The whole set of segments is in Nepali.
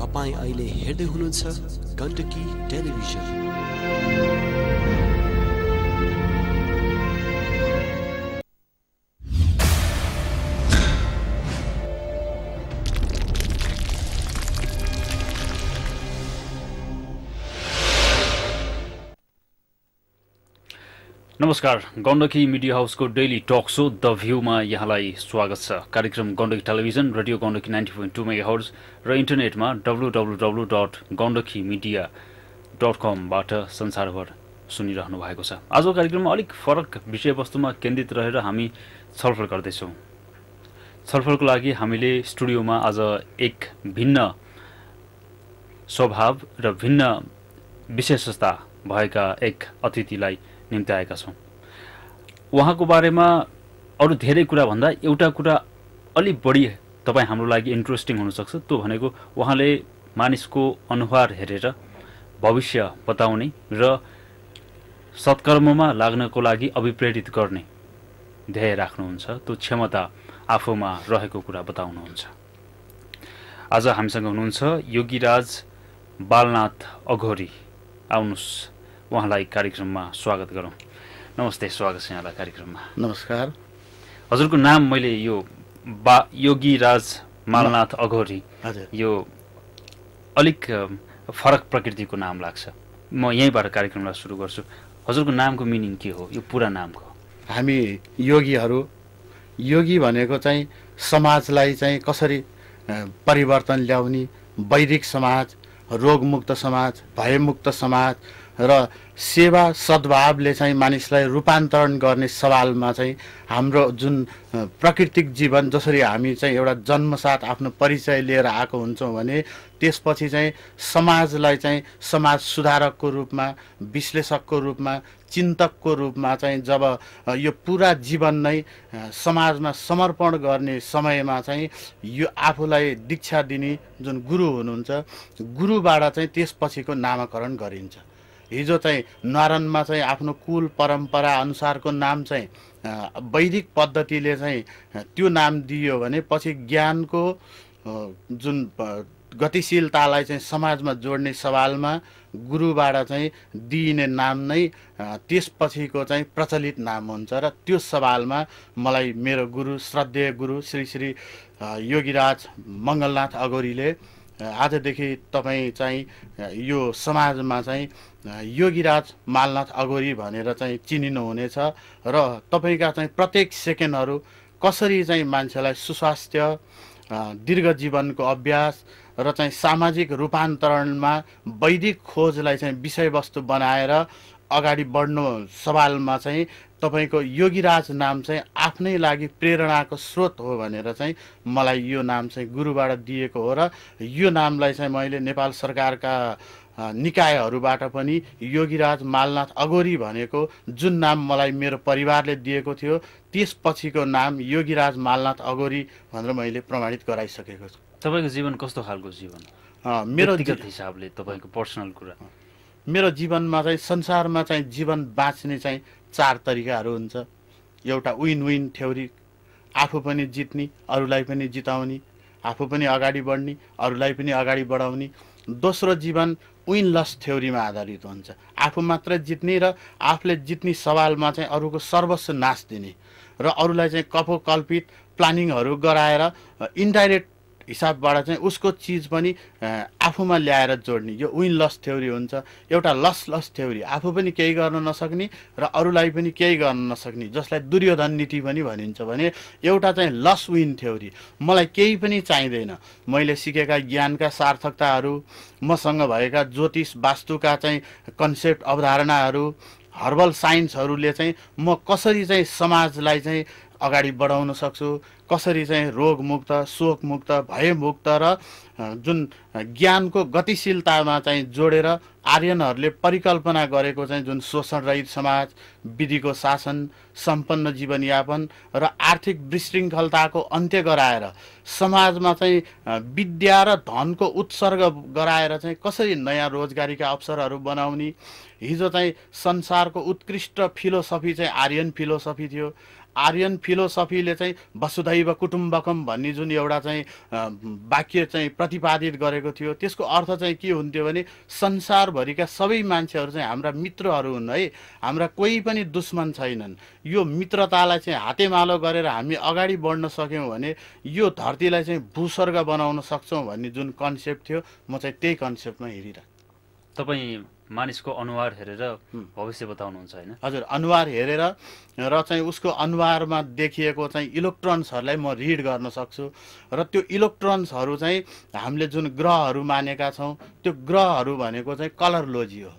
तपाईं अहिले हेर्दै हुनुहुन्छ गण्डकी टेलिभिजन। नमस्कार, गण्डकी मिडिया हाउसको डेली टक शो द भ्यूमा यहाँलाई स्वागत छ। कार्यक्रम Gandaki television, radio Gandaki 90.2 megahertz र इन्टरनेटमा www.gandakimediya.com बाट संसारभर सुनिरहनु भएको छ। आजको कार्यक्रममा अलिक फरक विषयवस्तुमा केन्द्रित रहेर हामी छलफल गर्दैछौँ। छलफलको लागि हामीले स्टुडियोमा आज एक भिन्न स्वभाव र भिन्न विशेषता भएका एक अतिथिलाई निम्त्याएका छौँ। उहाँको बारेमा अरू धेरै कुरा भन्दा एउटा कुरा अलि बढी तपाईँ हाम्रो लागि इन्ट्रेस्टिङ हुनसक्छ। त्यो भनेको उहाँले मानिसको अनुहार हेरेर भविष्य बताउने र सत्कर्ममा लाग्नको लागि अभिप्रेरित गर्ने ध्येय राख्नुहुन्छ। त्यो क्षमता आफूमा रहेको कुरा बताउनुहुन्छ। आज हामीसँग हुनुहुन्छ योगीराज बालनाथ अघोरी। आउनुहोस्, उहाँलाई कार्यक्रममा स्वागत गरौँ। नमस्ते, स्वागत छ यहाँलाई कार्यक्रममा। नमस्कार। हजुरको नाम मैले यो योगीराज मालनाथ अघोरी, यो अलिक फरक प्रकृतिको नाम लाग्छ। म यहीँबाट कार्यक्रमलाई सुरु गर्छु। हजुरको नामको मिनिङ के हो, यो पुरा नामको? हामी योगी भनेको चाहिँ समाजलाई चाहिँ कसरी परिवर्तन ल्याउने, वैदिक समाज, रोगमुक्त समाज, भयमुक्त समाज र सेवा सद्भावले चाहिँ मानिसलाई रूपान्तरण गर्ने सवालमा चाहिँ हाम्रो जुन प्राकृतिक जीवन, जसरी हामी चाहिँ एउटा जन्मसाथ आफ्नो परिचय लिएर आएको हुन्छौँ भने त्यसपछि चाहिँ समाजलाई चाहिँ समाज सुधारकको रूपमा, विश्लेषकको रूपमा, चिन्तकको रूपमा चाहिँ जब यो पुरा जीवन नै समाजमा समर्पण गर्ने समयमा चाहिँ यो आफूलाई दीक्षा दिने जुन गुरु हुनुहुन्छ, गुरुबाट चाहिँ त्यसपछिको नामकरण गरिन्छ। हिजो चाहिँ न्वारानमा चाहिँ आफ्नो कुल परम्परा अनुसारको नाम चाहिँ वैदिक पद्धतिले चाहिँ त्यो नाम दियो भने पछि ज्ञानको जुन गतिशीलतालाई चाहिँ समाजमा जोड्ने सवालमा गुरुबाट चाहिँ दिइने नाम नै त्यसपछिको चाहिँ प्रचलित नाम हुन्छ। र त्यो सवालमा मलाई मेरो गुरु, श्रद्धेय गुरु श्री श्री योगीराज मङ्गलनाथ अघोरीले आजदेखि तपाईँ चाहिँ यो समाजमा चाहिँ योगीराज मालनाथ अघोरी भनेर चाहिँ चिनिनुहुनेछ र तपाईँका चाहिँ प्रत्येक सेकेन्डहरू कसरी चाहिँ मान्छेलाई सुस्वास्थ्य, दीर्घ जीवनको अभ्यास र चाहिँ सामाजिक रूपान्तरणमा वैदिक खोजलाई चाहिँ विषयवस्तु बनाएर अगाडि बढ्नु सवालमा चाहिँ तपाईँको योगीराज नाम चाहिँ आफ्नै लागि प्रेरणाको स्रोत हो भनेर चाहिँ मलाई यो नाम चाहिँ गुरुबाट दिएको हो। र यो नामलाई चाहिँ मैले नेपाल सरकारका निकायहरूबाट पनि योगीराज मालनाथ अघोरी भनेको जुन नाम मलाई मेरो परिवारले दिएको थियो त्यसपछिको नाम योगीराज मालनाथ अघोरी भनेर मैले प्रमाणित गराइसकेको छु। तपाईँको जीवन कस्तो खालको जीवन? मेरो व्यक्तिगत हिसाबले तपाईँको पर्सनल कुरा। मेरो जीवनमा चाहिँ संसारमा चाहिँ जीवन बाँच्ने चाहिँ 4 तरिकाहरू हुन्छ। एउटा विन विन थ्योरी, आफू पनि जित्ने, अरूलाई पनि जिताउने, आफू पनि अगाडि बढ्ने, अरूलाई पनि अगाडि बढाउने। दोस्रो जीवन विन लस थ्योरीमा आधारित हुन्छ। आफू मात्र जित्ने र आफूले जित्ने सवालमा चाहिँ अरूको सर्वस्व नाश दिने र अरूलाई चाहिँ कपोकल्पित प्लानिङहरू गराएर इन्डाइरेक्ट हिसाबबाट चाहिँ उसको चिज पनि आफूमा ल्याएर जोड्ने, यो विन लस थ्योरी हुन्छ। एउटा लस थ्योरी, आफू पनि केही गर्न नसक्ने र अरूलाई पनि केही गर्न नसक्ने, जसलाई दुर्योधन नीति पनि भनिन्छ भने एउटा चाहिँ लस विन थ्योरी। मलाई केही पनि चाहिँदैन, मैले सिकेका ज्ञानका सार्थकताहरू, मसँग भएका ज्योतिष वास्तुका चाहिँ कन्सेप्ट अवधारणाहरू, हर्बल साइन्सहरूले चाहिँ म कसरी चाहिँ समाजलाई चाहिँ अगाडि बढाउन सक्छु, कसरी चाहिँ रोगमुक्त, शोकमुक्त, भयमुक्त र जुन ज्ञानको गतिशीलतामा चाहिँ जोडेर आर्यनहरूले परिकल्पना गरेको चाहिँ जुन शोषणरहित समाज, विधिको शासन, सम्पन्न जीवनयापन र आर्थिक विशृङ्खलताको अन्त्य गराएर समाजमा चाहिँ विद्या र धनको उत्सर्ग गराएर चाहिँ कसरी नयाँ रोजगारीका अवसरहरू बनाउने। हिजो चाहिँ संसारको उत्कृष्ट फिलोसफी चाहिँ आर्यन फिलोसफी थियो। आर्यन फिलोसफीले चाहिँ वसुधैव कुटुम्बकम भन्ने जुन एउटा चाहिँ वाक्य चाहिँ प्रतिपादित गरेको थियो, त्यसको अर्थ चाहिँ के हुन्थ्यो भने संसारभरिका सबै मान्छेहरू चाहिँ हाम्रा मित्रहरू हुन् है, हाम्रा कोही पनि दुश्मन छैनन्। यो मित्रतालाई चाहिँ हातेमालो गरेर हामी अगाडि बढ्न सक्यौँ भने यो धरतीलाई चाहिँ भूस्वर्ग बनाउन सक्छौँ भन्ने जुन कन्सेप्ट थियो, म चाहिँ त्यही कन्सेप्टमा हिँडिरहेको। तपाईँ मानिसको अनुहार हेरेर भविष्य बताउनुहुन्छ होइन? हजुर, अनुहार हेरेर र चाहिँ उसको अनुहारमा देखिएको चाहिँ इलेक्ट्रोन्सहरूलाई म रिड गर्न सक्छु र त्यो इलेक्ट्रोन्सहरू चाहिँ हामीले जुन ग्रहहरू मानेका छौँ त्यो ग्रहहरू भनेको चाहिँ कलरलोजी हो।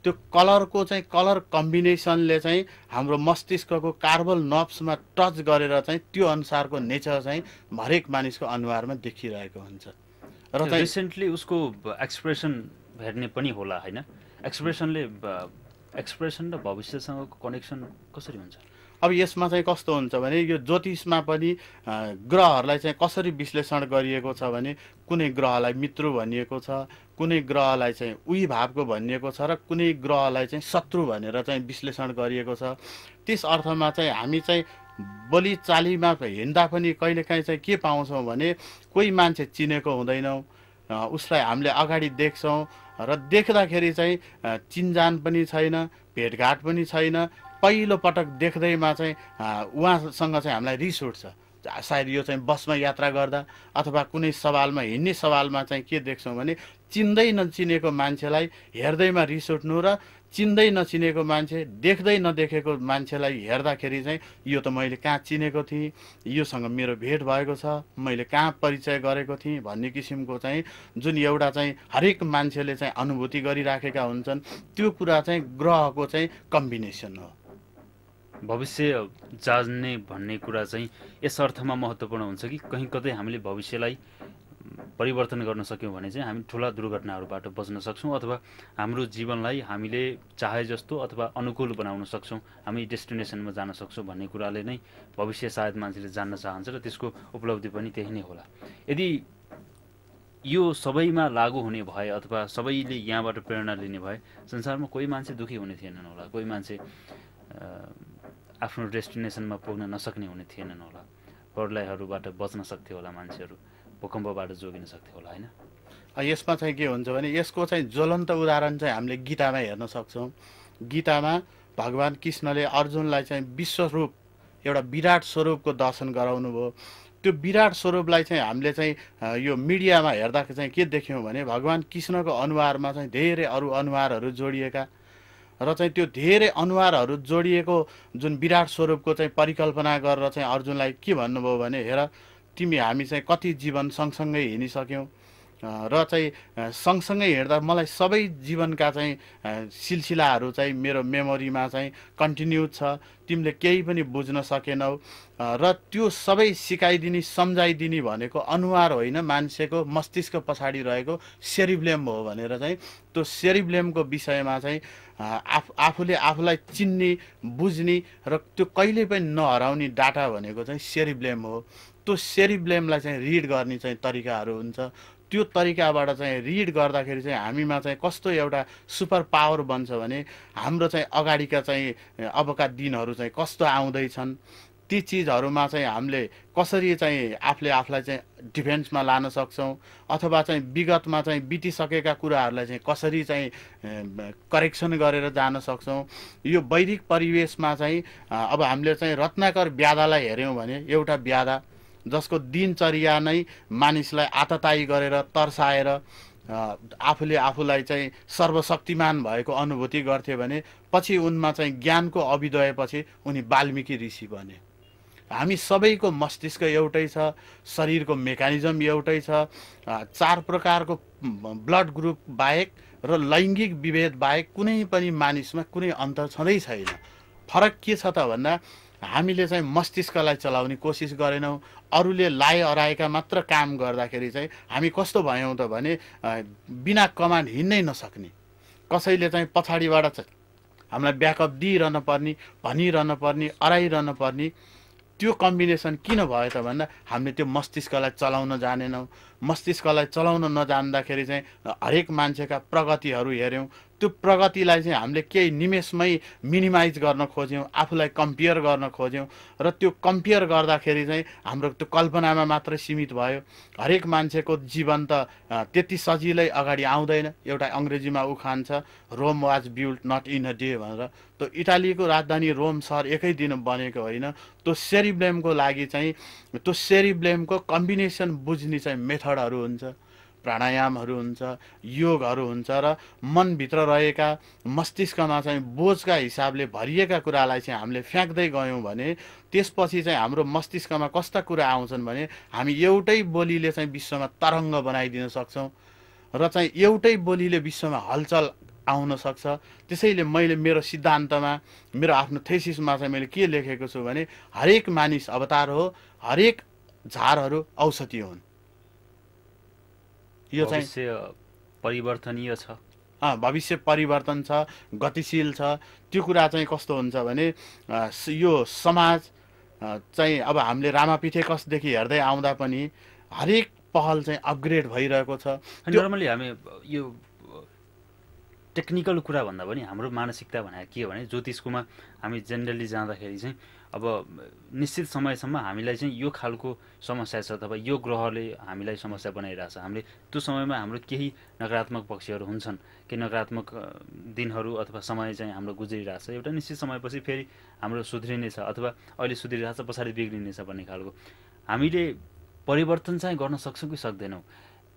त्यो कलरको चाहिँ कलर कम्बिनेसनले चाहिँ हाम्रो मस्तिष्कको कार्बल नर्भ्समा टच गरेर चाहिँ त्यो अनुसारको नेचर चाहिँ हरेक मानिसको अनुहारमा देखिरहेको हुन्छ। र चाहिँ रिसेन्टली उसको एक्सप्रेसन हेर्ने पनि होला होइन? एक्सप्रेसन र भविष्यसँगको कनेक्सन कसरी हुन्छ? अब यसमा चाहिँ कस्तो हुन्छ भने यो ज्योतिषमा पनि ग्रहहरूलाई चाहिँ कसरी विश्लेषण गरिएको छ भने कुनै ग्रहलाई मित्रु भनिएको छ, कुनै ग्रहलाई चाहिँ उही भावको भनिएको छ र कुनै ग्रहलाई चाहिँ शत्रु भनेर चाहिँ विश्लेषण गरिएको छ। त्यस अर्थमा चाहिँ हामी चाहिँ बोलीचालीमा हिँड्दा पनि कहिलेकाहीँ चाहिँ के पाउँछौँ भने कोही मान्छे चिनेको हुँदैनौँ, उसलाई हामीले अगाडि देख्छौँ र देख्दाखेरि चाहिँ चिनजान पनि छैन, भेटघाट पनि छैन। पहिलो पटक देख्दैमा चाहिँ उहाँसँग चाहिँ हामीलाई रिस उठ्छ। सायद यो चाहिँ बसमा यात्रा गर्दा अथवा कुनै सवालमा हिँड्ने सवालमा चाहिँ के देख्छौँ भने चिन्दै नचिनेको मान्छेलाई हेर्दैमा रिस उठ्नु र चिन्दै नचिनेको मान्छे देख्दै नदेखेको मान्छेलाई हेर्दाखेरि चाहिँ यो त मैले कहाँ चिनेको थिएँ, योसँग मेरो भेट भएको छ, मैले कहाँ परिचय गरेको थिएँ भन्ने किसिमको चाहिँ जुन एउटा चाहिँ हरेक मान्छेले चाहिँ अनुभूति गरिराखेका हुन्छन्, त्यो कुरा चाहिँ ग्रहको चाहिँ कम्बिनेसन हो। भविष्य जान्ने भन्ने कुरा चाहिँ यस अर्थमा महत्त्वपूर्ण हुन्छ कि कहीँ कतै हामीले भविष्यलाई परिवर्तन गर्न सक्यौँ भने चाहिँ हामी ठुला दुर्घटनाहरूबाट बच्न सक्छौँ अथवा हाम्रो जीवनलाई हामीले चाहे जस्तो अथवा अनुकूल बनाउन सक्छौँ, हामी डेस्टिनेसनमा जान सक्छौँ भन्ने कुराले नै भविष्य सायद मान्छेले जान्न चाहन्छ र त्यसको उपलब्धि पनि त्यही नै होला। यदि यो सबैमा लागू हुने भए अथवा सबैले यहाँबाट प्रेरणा लिने भए संसारमा कोही मान्छे दुःखी हुने थिएनन् होला, कोही मान्छे आफ्नो डेस्टिनेसनमा पुग्न नसक्ने हुने थिएनन् होला, प्रलयहरूबाट बच्न सक्थ्यो होला, मान्छेहरू भूकम्पबाट जोगिन सक्थ्यो होला होइन? यसमा चाहिँ के हुन्छ भने यसको चाहिँ ज्वलन्त उदाहरण चाहिँ हामीले गीतामा हेर्न सक्छौँ। गीतामा भगवान् कृष्णले अर्जुनलाई चाहिँ विश्वरूप एउटा विराट स्वरूपको दर्शन गराउनु भयो। त्यो विराट स्वरूपलाई चाहिँ हामीले चाहिँ यो मिडियामा हेर्दा चाहिँ के देख्यौँ भने भगवान् कृष्णको अनुहारमा चाहिँ धेरै अरू अनुहारहरू जोडिएका र चाहिँ त्यो धेरै अनुहारहरू जोडिएको जुन विराट स्वरूपको चाहिँ परिकल्पना गरेर चाहिँ अर्जुनलाई के भन्नुभयो भने हेर तिमी हामी चाहिँ कति जीवन सँगसँगै हिँडिसक्यौँ र चाहिँ सँगसँगै हिँड्दा मलाई सबै जीवनका चाहिँ सिलसिलाहरू चाहिँ मेरो मेमोरीमा चाहिँ कन्टिन्यू छ, तिमीले केही पनि बुझ्न सकेनौ र त्यो सबै सिकाइदिने सम्झाइदिने भनेको अनुहार होइन, मान्छेको मस्तिष्क पछाडि रहेको सेरिब्लेम हो भनेर चाहिँ त्यो सेरिब्लेमको विषयमा चाहिँ आफूले आफूलाई चिन्ने बुझ्ने र त्यो कहिले पनि नहराउने डाटा भनेको चाहिँ सेरिब्लेम हो। त्यो सेरिब्लेमलाई चाहिँ रिड गर्ने चाहिँ तरिकाहरू हुन्छ। त्यो तरिकाबाट चाहिँ रिड गर्दाखेरि चाहिँ हामीमा चाहिँ कस्तो एउटा सुपर पावर बन्छ भने हाम्रो चाहिँ अगाडिका चाहिँ अबका दिनहरू चाहिँ कस्तो आउँदैछन्, ती चिजहरूमा चाहिँ हामीले कसरी चाहिँ आफूलाई चाहिँ डिफेन्समा लान सक्छौँ अथवा चाहिँ विगतमा चाहिँ बितिसकेका कुराहरूलाई चाहिँ कसरी चाहिँ करेक्सन गरेर जान सक्छौँ। यो वैदिक परिवेशमा चाहिँ अब हामीले चाहिँ रत्नाकर व्याधालाई हेऱ्यौँ भने एउटा व्याधा जसको दिनचर्या नै मानिसलाई आततायी गरेर तर्साएर आफूले आफूलाई चाहिँ सर्वशक्तिमान भएको अनुभूति गर्थे भने पछि उनमा चाहिँ ज्ञानको अभ्युदयपछि उनी वाल्मीकि ऋषि बने। हामी सबैको मस्तिष्क एउटै छ, शरीरको मेकानिजम एउटै छ, चार प्रकारको ब्लड ग्रुप बाहेक र लैङ्गिक विभेद बाहेक कुनै पनि मानिसमा कुनै अन्तर छँदै छैन। फरक के छ त भन्दा हामीले चाहिँ मस्तिष्कलाई चलाउने कोसिस गरेनौँ, अरूले लाए अराएका मात्र काम गर्दाखेरि चाहिँ हामी कस्तो भयौँ त भने बिना कमान्ड हिँड्नै नसक्ने, कसैले चाहिँ पछाडिबाट हामीलाई ब्याकअप दिइरहन पर्ने, भनिरहन पर्ने, अराइरहन पर्ने। त्यो कम्बिनेसन किन भयो त भन्दा हामीले त्यो मस्तिष्कलाई चलाउन जानेनौँ। मस्तिष्कलाई चलाउन नजान्दाखेरि चाहिँ हरेक मान्छेका प्रगतिहरू हेऱ्यौँ, त्यो प्रगतिलाई चाहिँ हामीले केही निमेषमै मिनिमाइज गर्न खोज्यौँ, आफूलाई कम्पेयर गर्न खोज्यौँ र त्यो कम्पेयर गर्दाखेरि चाहिँ हाम्रो त्यो कल्पनामा मात्रै सीमित भयो। हरेक मान्छेको जीवन त त्यति सजिलै अगाडि आउँदैन। एउटा अङ्ग्रेजीमा उखान छ, Rome was built not in a day भनेर। त्यो इटालीको राजधानी रोम सहर एकै दिन बनेको होइन। त्यो सेरिब्लेमको लागि चाहिँ त्यो सेरिब्लेमको कम्बिनेसन बुझ्ने चाहिँ मेथडहरू हुन्छ, प्राणायामहरू हुन्छ, योगहरू हुन्छ र मनभित्र रहेका मस्तिष्कमा चाहिँ बोझका हिसाबले भरिएका कुरालाई चाहिँ हामीले फ्याँक्दै गयौँ भने त्यसपछि चाहिँ हाम्रो मस्तिष्कमा कस्ता कुरा आउँछन् भने हामी एउटै बोलीले चाहिँ विश्वमा तरङ्ग बनाइदिन सक्छौँ र चाहिँ एउटै बोलीले विश्वमा हलचल आउन सक्छ। त्यसैले मैले मेरो सिद्धान्तमा, मेरो आफ्नो थेसिसमा चाहिँ मैले के लेखेको छु भने हरेक मानिस अवतार हो, हरेक झारहरू औषधि हुन्। यो चाहिँ परिवर्तनीय छ, भविष्य परिवर्तन छ, गतिशील छ। त्यो कुरा चाहिँ कस्तो हुन्छ भने यो समाज चाहिँ अब हामीले रामापिठेकसदेखि हेर्दै आउँदा पनि हरेक पहल चाहिँ अपग्रेड भइरहेको छ। नर्मली हामी यो टेक्निकल कुरा भन्दा पनि हाम्रो मानसिकता भनेको के हो भने ज्योतिषकोमा हामी जेनरली जाँदाखेरि चाहिँ अब निश्चित समयसम्म हामीलाई चाहिँ यो खालको समस्या छ अथवा यो ग्रहले हामीलाई समस्या बनाइरहेछ, हामीले त्यो समयमा हाम्रो केही नकारात्मक पक्षहरू हुन्छन्, केही नकारात्मक दिनहरू अथवा समय चाहिँ हाम्रो गुज्रिरहेछ। एउटा निश्चित समयपछि फेरि हाम्रो सुध्रिनेछ अथवा अहिले सुध्रिरहेछ पछाडि बिग्रिनेछ भन्ने खालको हामीले परिवर्तन चाहिँ गर्न सक्छौँ कि सक्दैनौँ।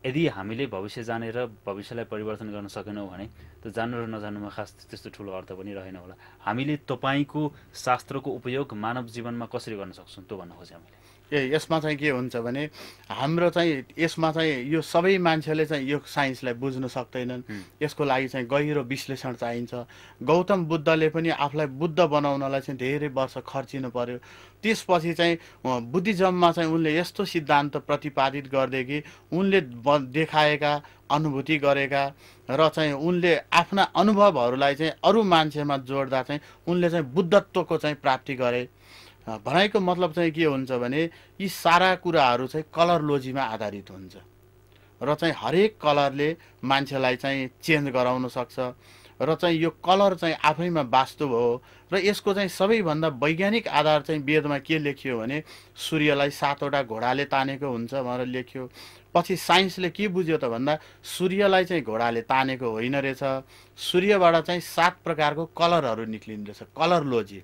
यदि हामीले भविष्य जानेर भविष्यलाई परिवर्तन गर्न सकेनौँ भने त जान्नु र नजान्नुमा खास त्यस्तो ठुलो अर्थ पनि रहेन होला। हामीले तपाईँको शास्त्रको उपयोग मानव जीवनमा कसरी गर्न सक्छौँ त्यो भन्न खोजेँ हामीले। यसमा चाहिँ के हुन्छ भने हाम्रो चाहिँ यसमा चाहिँ यो सबै मान्छेले चाहिँ यो साइन्सलाई बुझ्न सक्दैनन्। यसको लागि चाहिँ गहिरो विश्लेषण चाहिन्छ। गौतम बुद्धले पनि आफूलाई बुद्ध बनाउनलाई चाहिँ धेरै वर्ष खर्चिनु पर्यो। त्यसपछि चाहिँ बुद्धिज्ममा चाहिँ उनले यस्तो सिद्धान्त प्रतिपादित गर्दे कि उनले देखाएका, अनुभूति गरेका र चाहिँ उनले आफ्ना अनुभवहरूलाई चाहिँ अरू मान्छेमा जोड्दा चाहिँ उनले चाहिँ बुद्धत्वको चाहिँ प्राप्ति गरे। भनाइको मतलब चाहिँ के हुन्छ भने यी सारा कुराहरू चाहिँ कलरलोजीमा आधारित हुन्छ र चाहिँ हरेक कलरले मान्छेलाई चाहिँ चेन्ज गराउन सक्छ र चाहिँ यो कलर चाहिँ आफैमा वास्तव हो र यसको चाहिँ सबैभन्दा वैज्ञानिक आधार चाहिँ वेदमा के लेखियो भने सूर्यलाई 7वटा घोडाले तानेको हुन्छ भनेर लेख्यो। पछि साइन्सले के बुझ्यो त भन्दा सूर्यलाई चाहिँ घोडाले तानेको होइन रहेछ, सूर्यबाट चाहिँ 7 प्रकारको कलरहरू निक्लिँदो रहेछ, कलरलोजी।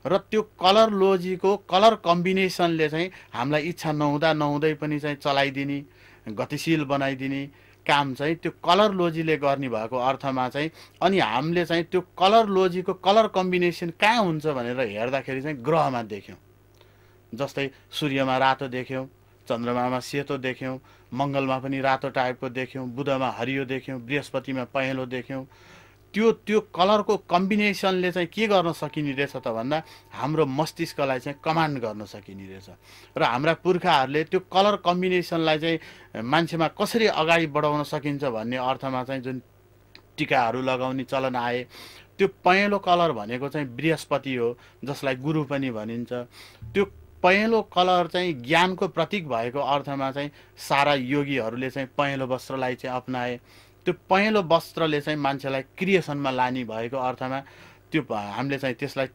र त्यो कलरलोजीको कलर कम्बिनेसनले चाहिँ हामीलाई इच्छा नहुँदै पनि चाहिँ चलाइदिने, गतिशील बनाइदिने काम चाहिँ त्यो कलरलोजीले गर्ने भएको अर्थमा चाहिँ अनि हामीले चाहिँ त्यो कलरलोजीको कलर कम्बिनेसन कहाँ हुन्छ भनेर हेर्दाखेरि चाहिँ ग्रहमा देख्यौँ। जस्तै सूर्यमा रातो देख्यौँ, चन्द्रमामा सेतो देख्यौँ, मङ्गलमा पनि रातो टाइपको देख्यौँ, बुधमा हरियो देख्यौँ, बृहस्पतिमा पहेँलो देख्यौँ। त्यो कलरको कम्बिनेसनले चाहिँ के गर्न सकिने रहेछ त भन्दा हाम्रो मस्तिष्कलाई चाहिँ कमान्ड गर्न सकिने रहेछ। र हाम्रा पुर्खाहरूले त्यो कलर कम्बिनेसनलाई चाहिँ मान्छेमा कसरी अगाडि बढाउन सकिन्छ भन्ने अर्थमा चाहिँ जुन टिकाहरू लगाउने चलन आए, त्यो पहेँलो कलर भनेको चाहिँ बृहस्पति हो, जसलाई गुरु पनि भनिन्छ। त्यो पहेँलो कलर चाहिँ ज्ञानको प्रतीक भएको अर्थमा चाहिँ सारा योगीहरूले चाहिँ पहेँलो वस्त्रलाई चाहिँ अपनाए। त्यो पहेँलो वस्त्रले चाहिँ मान्छेलाई क्रिएसनमा लाने भएको अर्थमा त्यो हामीले चाहिँ त्यसलाई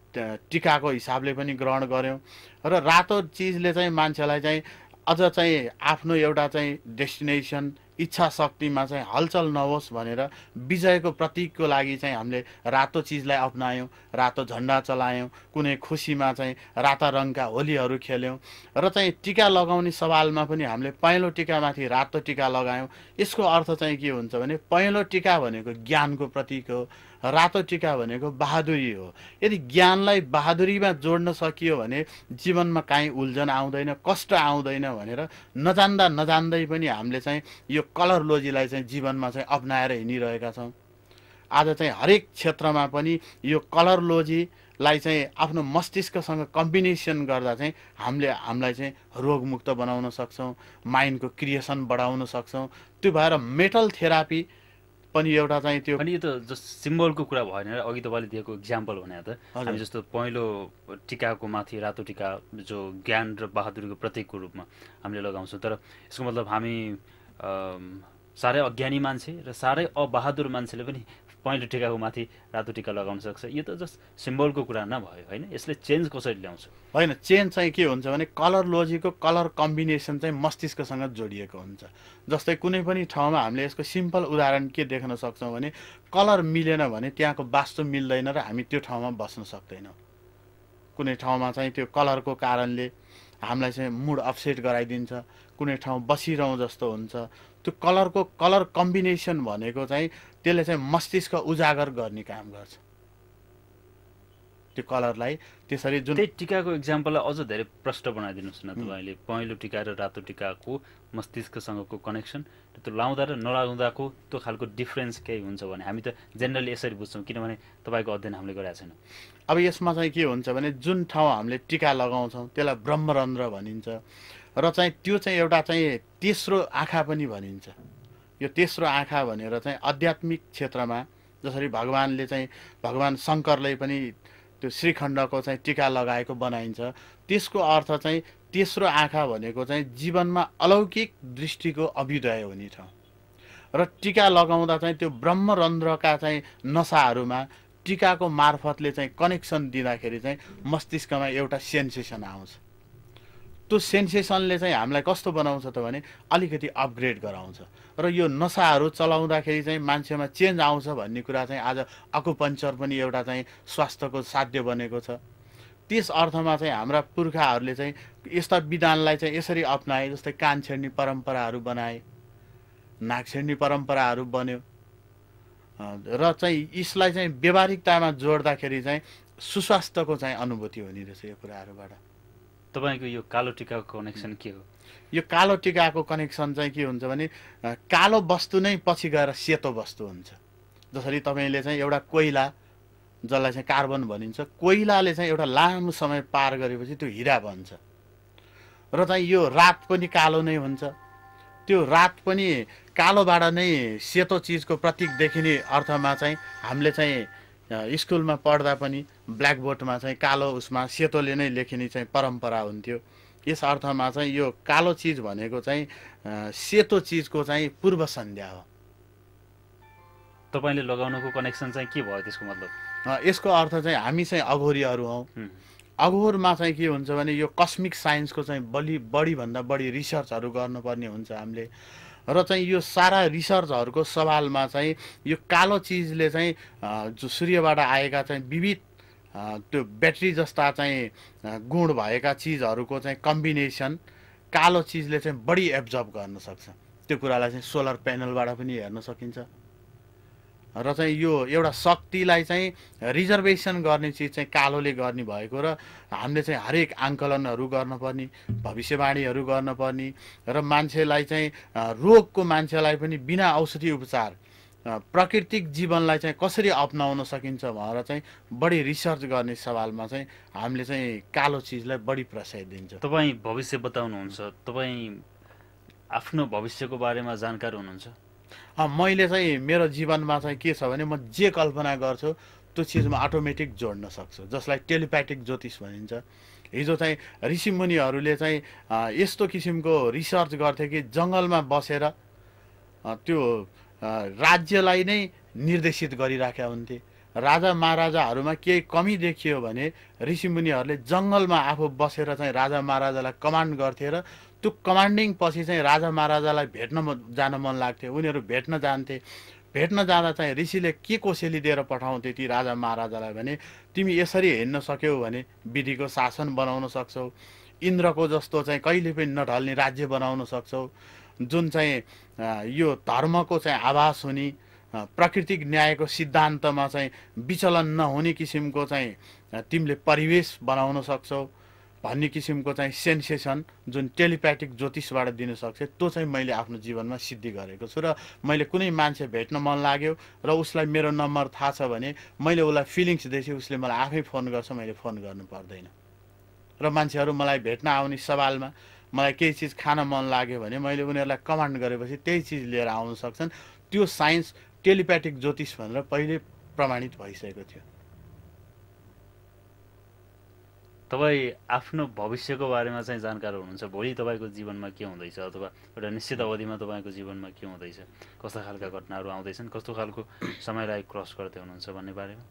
टिकाको हिसाबले पनि ग्रहण गऱ्यौँ। र रातो चिजले चाहिँ मान्छेलाई चाहिँ अझ चाहिँ आफ्नो एउटा चाहिँ डेस्टिनेसन, इच्छा शक्तिमा चाहिँ हलचल नहोस् भनेर विजयको प्रतीकको लागि चाहिँ हामीले रातो चिजलाई अपनायौँ, रातो झन्डा चलायौँ, कुनै खुसीमा चाहिँ राता रङका होलीहरू खेल्यौँ र चाहिँ टिका लगाउने सवालमा पनि हामीले पहेँलो टिकामाथि रातो टिका लगायौँ। यसको अर्थ चाहिँ के हुन्छ भने पहेँलो टिका भनेको ज्ञानको प्रतीक हो, रातो टिका भनेको बहादुरी हो। यदि ज्ञानलाई बहादुरीमा जोड्न सकियो भने जीवनमा काहीँ उल्झन आउँदैन, कष्ट आउँदैन भनेर नजान्दै पनि हामीले चाहिँ यो कलरलोजीलाई चाहिँ जीवनमा चाहिँ अपनाएर हिँडिरहेका छौँ। आज चाहिँ हरेक क्षेत्रमा पनि यो कलरलोजीलाई चाहिँ आफ्नो मस्तिष्कसँग कम्बिनेसन गर्दा चाहिँ हामीलाई चाहिँ रोगमुक्त बनाउन सक्छौँ, माइन्डको क्रिएसन बढाउन सक्छौँ। त्यो भएर मेटल थेरापी पनि एउटा चाहिँ त्यो अनि यो त जस्ट सिम्बलको कुरा भएन। अघि तपाईँले दिएको इक्जाम्पल भने त हामी जस्तो पहेँलो टिकाको माथि रातो टिका जो ज्ञान र बहादुरीको प्रतीकको रूपमा हामीले लगाउँछौँ, तर यसको मतलब हामी साह्रै अज्ञानी मान्छे र साह्रै अबहादुर मान्छेले पनि पहेँलो टिकाको माथि रातो टिका लगाउन सक्छ, यो त जस्ट सिम्बलको कुरा नभयो होइन? यसले चेन्ज कसरी ल्याउँछ? होइन, चेन्ज चाहिँ के हुन्छ भने कलरलोजीको कलर कम्बिनेसन चाहिँ मस्तिष्कसँग जोडिएको हुन्छ। जस्तै कुनै पनि ठाउँमा हामीले यसको सिम्पल उदाहरण के देख्न सक्छौँ भने कलर मिलेन भने त्यहाँको वास्तु मिल्दैन र हामी त्यो ठाउँमा बस्न सक्दैनौँ। कुनै ठाउँमा चाहिँ त्यो कलरको कारणले हामीलाई चाहिँ मुड अपसेट गराइदिन्छ, कुनै ठाउँ बसिरहँ जस्तो हुन्छ। त्यो कलरको कलर कम्बिनेसन भनेको चाहिँ त्यसले चाहिँ मस्तिष्क उजागर गर्ने काम गर्छ। त्यो कलरलाई त्यसरी जुन त्यही टिकाको इक्जाम्पललाई अझ धेरै प्रष्ट बनाइदिनुहोस् न तपाईँले। पहेँलो टिका र रातो टिकाको मस्तिष्कसँगको कनेक्सन, त्यो लाउँदा र नलाउँदाको त्यो खालको डिफ्रेन्स केही हुन्छ भने हामी त जेनरली यसरी बुझ्छौँ, किनभने तपाईँको अध्ययन हामीले गरेका छैन। अब यसमा चाहिँ के हुन्छ भने जुन ठाउँ हामीले टिका लगाउँछौँ त्यसलाई ब्रह्मरन्ध्र भनिन्छ र चाहिँ त्यो चाहिँ एउटा चाहिँ तेस्रो आँखा पनि भनिन्छ। यो तेस्रो आँखा भनेर चाहिँ आध्यात्मिक क्षेत्रमा जसरी भगवान शङ्करले पनि त्यो श्रीखण्डको चाहिँ टिका लगाएको बनाइन्छ, त्यसको अर्थ चाहिँ तेस्रो आँखा भनेको चाहिँ जीवनमा अलौकिक दृष्टिको अभ्युदय हुने ठाउँ। र टिका लगाउँदा चाहिँ त्यो ब्रह्मरन्ध्रका चाहिँ नसाहरूमा टिकाको मार्फतले चाहिँ कनेक्सन दिँदाखेरि चाहिँ मस्तिष्कमा एउटा सेन्सेसन आउँछ। त्यो सेन्सेसनले चाहिँ हामीलाई कस्तो बनाउँछ त भने अलिकति अपग्रेड गराउँछ र यो नसाहरू चलाउँदाखेरि चाहिँ मान्छेमा चेन्ज आउँछ भन्ने कुरा चाहिँ आज अकुपञ्चर पनि एउटा चाहिँ स्वास्थ्यको साध्य बनेको छ। त्यस अर्थमा चाहिँ हाम्रा पुर्खाहरूले चाहिँ यस्ता विधानलाई चाहिँ यसरी अप्नाए। जस्तै कान छेड्ने परम्पराहरू बनाए, नाक छेड्ने परम्पराहरू बन्यो र चाहिँ यसलाई चाहिँ व्यावहारिकतामा जोड्दाखेरि चाहिँ सुस्वास्थ्यको चाहिँ अनुभूति हुने रहेछ यो कुराहरूबाट। तपाईँको यो कालो टिकाको कनेक्सन के हो? यो कालो टिकाको कनेक्सन चाहिँ के हुन्छ भने कालो वस्तु नै पछि गएर सेतो वस्तु हुन्छ। जसरी तपाईँले चाहिँ एउटा कोइला, जसलाई चाहिँ कार्बन भनिन्छ, कोइलाले चाहिँ एउटा लामो समय पार गरेपछि त्यो हिरा बन्छ र चाहिँ यो रात पनि कालो नै हुन्छ। त्यो रात पनि कालोबाट नै सेतो चिजको प्रतीक देखिने अर्थमा चाहिँ हामीले चाहिँ स्कुलमा पढ्दा पनि ब्ल्याकबोर्डमा चाहिँ कालो उसमा सेतोले नै लेखिने चाहिँ परम्परा हुन्थ्यो। यस अर्थमा चाहिँ यो कालो चिज भनेको चाहिँ सेतो चिजको चाहिँ पूर्व सन्ध्या हो। तपाईँले लगाउनुको कनेक्सन चाहिँ के भयो त्यसको मतलब? यसको अर्थ चाहिँ हामी चाहिँ अघोरीहरू हौँ। अघोरमा चाहिँ के हुन्छ भने यो कस्मिक साइन्सको चाहिँ बढीभन्दा बढी रिसर्चहरू गर्नुपर्ने हुन्छ हामीले। र चाहिँ यो सारा रिसर्चहरूको सवालमा चाहिँ यो कालो चिजले चाहिँ जो सूर्यबाट आएका चाहिँ विविध त्यो ब्याट्री जस्ता चाहिँ गुण भएका चिजहरूको चाहिँ कम्बिनेसन कालो चिजले चाहिँ बढी एब्जर्ब गर्न सक्छ। त्यो कुरालाई चाहिँ सोलर प्यानलबाट पनि हेर्न सकिन्छ। र चाहिँ यो एउटा शक्तिलाई चाहिँ रिजर्भेसन गर्ने चिज चाहिँ कालोले गर्ने भएको र हामीले चाहिँ हरेक आङ्कलनहरू गर्नुपर्ने, भविष्यवाणीहरू गर्नुपर्ने र मान्छेलाई चाहिँ रोगको मान्छेलाई पनि बिना औषधि उपचार प्राकृतिक जीवनलाई चाहिँ कसरी अपनाउन सकिन्छ भनेर चाहिँ बढी रिसर्च गर्ने सवालमा चाहिँ हामीले चाहिँ कालो चिजलाई बढी प्रशय दिन्छ। तपाईँ भविष्य बताउनुहुन्छ, तपाईँ आफ्नो भविष्यको बारेमा जानकार हुनुहुन्छ? मैले चाहिँ मेरो जीवनमा चाहिँ के छ भने म जे कल्पना गर्छु त्यो चिजमा अटोमेटिक जोड्न सक्छु, जसलाई टेलिप्याथिक ज्योतिष भनिन्छ। हिजो चाहिँ ऋषिमुनिहरूले चाहिँ यस्तो किसिमको रिसर्च गर्थे कि जङ्गलमा बसेर त्यो राज्यलाई नै निर्देशित गरिराखेका हुन्थे। राजा महाराजाहरूमा केही कमी देखियो भने ऋषिमुनिहरूले जङ्गलमा आफू बसेर चाहिँ राजा महाराजालाई कमान्ड गर्थे र त्यो कमान्डिङ पछि चाहिँ राजा महाराजालाई भेट्न जान मन लाग्थ्यो। उनीहरू भेट्न जान्थे। भेट्न जाँदा चाहिँ ऋषिले के कोसेली दिएर पठाउँथे ती राजा महाराजालाई भने तिमी यसरी हिँड्न सक्यौ भने विधिको शासन बनाउन सक्छौ, इन्द्रको जस्तो चाहिँ कहिले पनि नढल्ने राज्य बनाउन सक्छौ, जुन चाहिँ यो धर्मको चाहिँ आभास हुने, प्राकृतिक न्यायको सिद्धान्तमा चाहिँ विचलन नहुने किसिमको चाहिँ तिमीले परिवेश बनाउन सक्छौ भन्ने किसिमको चाहिँ सेन्सेसन जुन टेलिप्याथिक ज्योतिषबाट दिन सक्छ, त्यो चाहिँ मैले आफ्नो जीवनमा सिद्धि गरेको छु। र मैले कुनै मान्छे भेट्न मन लाग्यो र उसलाई मेरो नम्बर थाहा छ भने मैले उसलाई फिलिङ्स दिएपछि उसले मलाई आफै फोन गर्छ, मैले फोन गर्नु पर्दैन। र मान्छेहरू मलाई भेट्न आउने सवालमा मलाई केही चिज खान मन लाग्यो भने मैले उनीहरूलाई कमान्ड गरेपछि त्यही चिज लिएर आउन सक्छन्। त्यो साइन्स टेलिप्याथिक ज्योतिष भनेर पहिले प्रमाणित भइसकेको थियो। तपाईँ आफ्नो भविष्यको बारेमा चाहिँ जानकार हुनुहुन्छ, भोलि तपाईँको जीवनमा के हुँदैछ अथवा एउटा निश्चित अवधिमा तपाईँको जीवनमा के हुँदैछ, कस्ता खालका घटनाहरू आउँदैछन्, कस्तो खालको समयलाई क्रस गर्दै हुनुहुन्छ भन्ने बारेमा?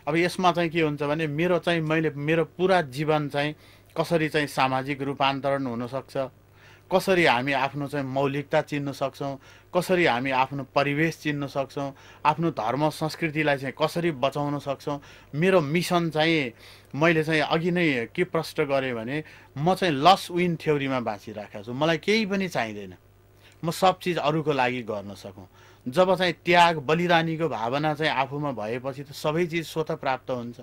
अब यसमा चाहिँ के हुन्छ भने मेरो पुरा जीवन चाहिँ कसरी चाहिँ सामाजिक रूपान्तरण हुनसक्छ, कसरी हामी आफ्नो चाहिँ मौलिकता चिन्न सक्छौँ, कसरी हामी आफ्नो परिवेश चिन्न सक्छौँ, आफ्नो धर्म संस्कृतिलाई चाहिँ कसरी बचाउन सक्छौँ। मेरो मिसन चाहिँ मैले चाहिँ अघि नै के प्रश्न गरेँ भने म चाहिँ लस विन थ्योरीमा बाँचिराखेको छु। मलाई केही पनि चाहिँदैन, म सब चिज अरूको लागि गर्न सकौँ। जब चाहिँ त्याग बलिदानीको भावना चाहिँ आफूमा भएपछि त सबै चिज स्वतः प्राप्त हुन्छ।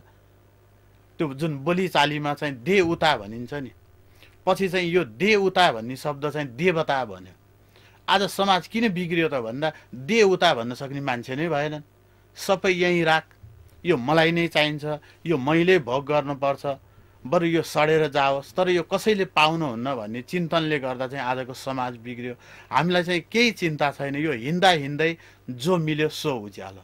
त्यो जुन बोलीचालीमा चाहिँ दे उता भनिन्छ नि, पछि चाहिँ यो दे उता भन्ने शब्द चाहिँ देवता भन्यो। आज समाज किन बिग्रियो त भन्दा दे उता भन्न सक्ने मान्छे नै भएनन्। सबै यहीँ राख, यो मलाई नै चाहिन्छ, यो मैले भोग गर्नुपर्छ, बरु यो सडेर जाओस्, तर यो कसैले पाउनुहुन्न भन्ने चिन्तनले गर्दा चाहिँ आजको समाज बिग्रियो। हामीलाई चाहिँ केही चिन्ता छैन, यो हिँड्दा हिँड्दै जो मिल्यो सो उज्यालो।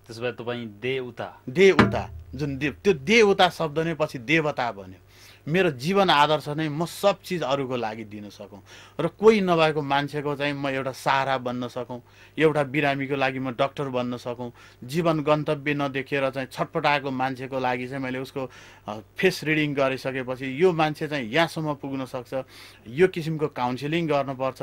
त्यसो भए तपाईँ दे उता जुन त्यो दे उता शब्द नै पछि देवता भन्यो। मेरो जीवन आदर्श नै म सब चिज अरूको लागि दिन सकौँ र कोही नभएको मान्छेको चाहिँ म एउटा सहारा बन्न सकौँ, एउटा बिरामीको लागि म डक्टर बन्न सकौँ। जीवन गन्तव्य नदेखेर चाहिँ छटपटाएको मान्छेको लागि चाहिँ मैले उसको फेस रिडिङ गरिसकेपछि यो मान्छे चाहिँ यहाँसम्म पुग्न सक्छ, यो किसिमको काउन्सिलिङ गर्नुपर्छ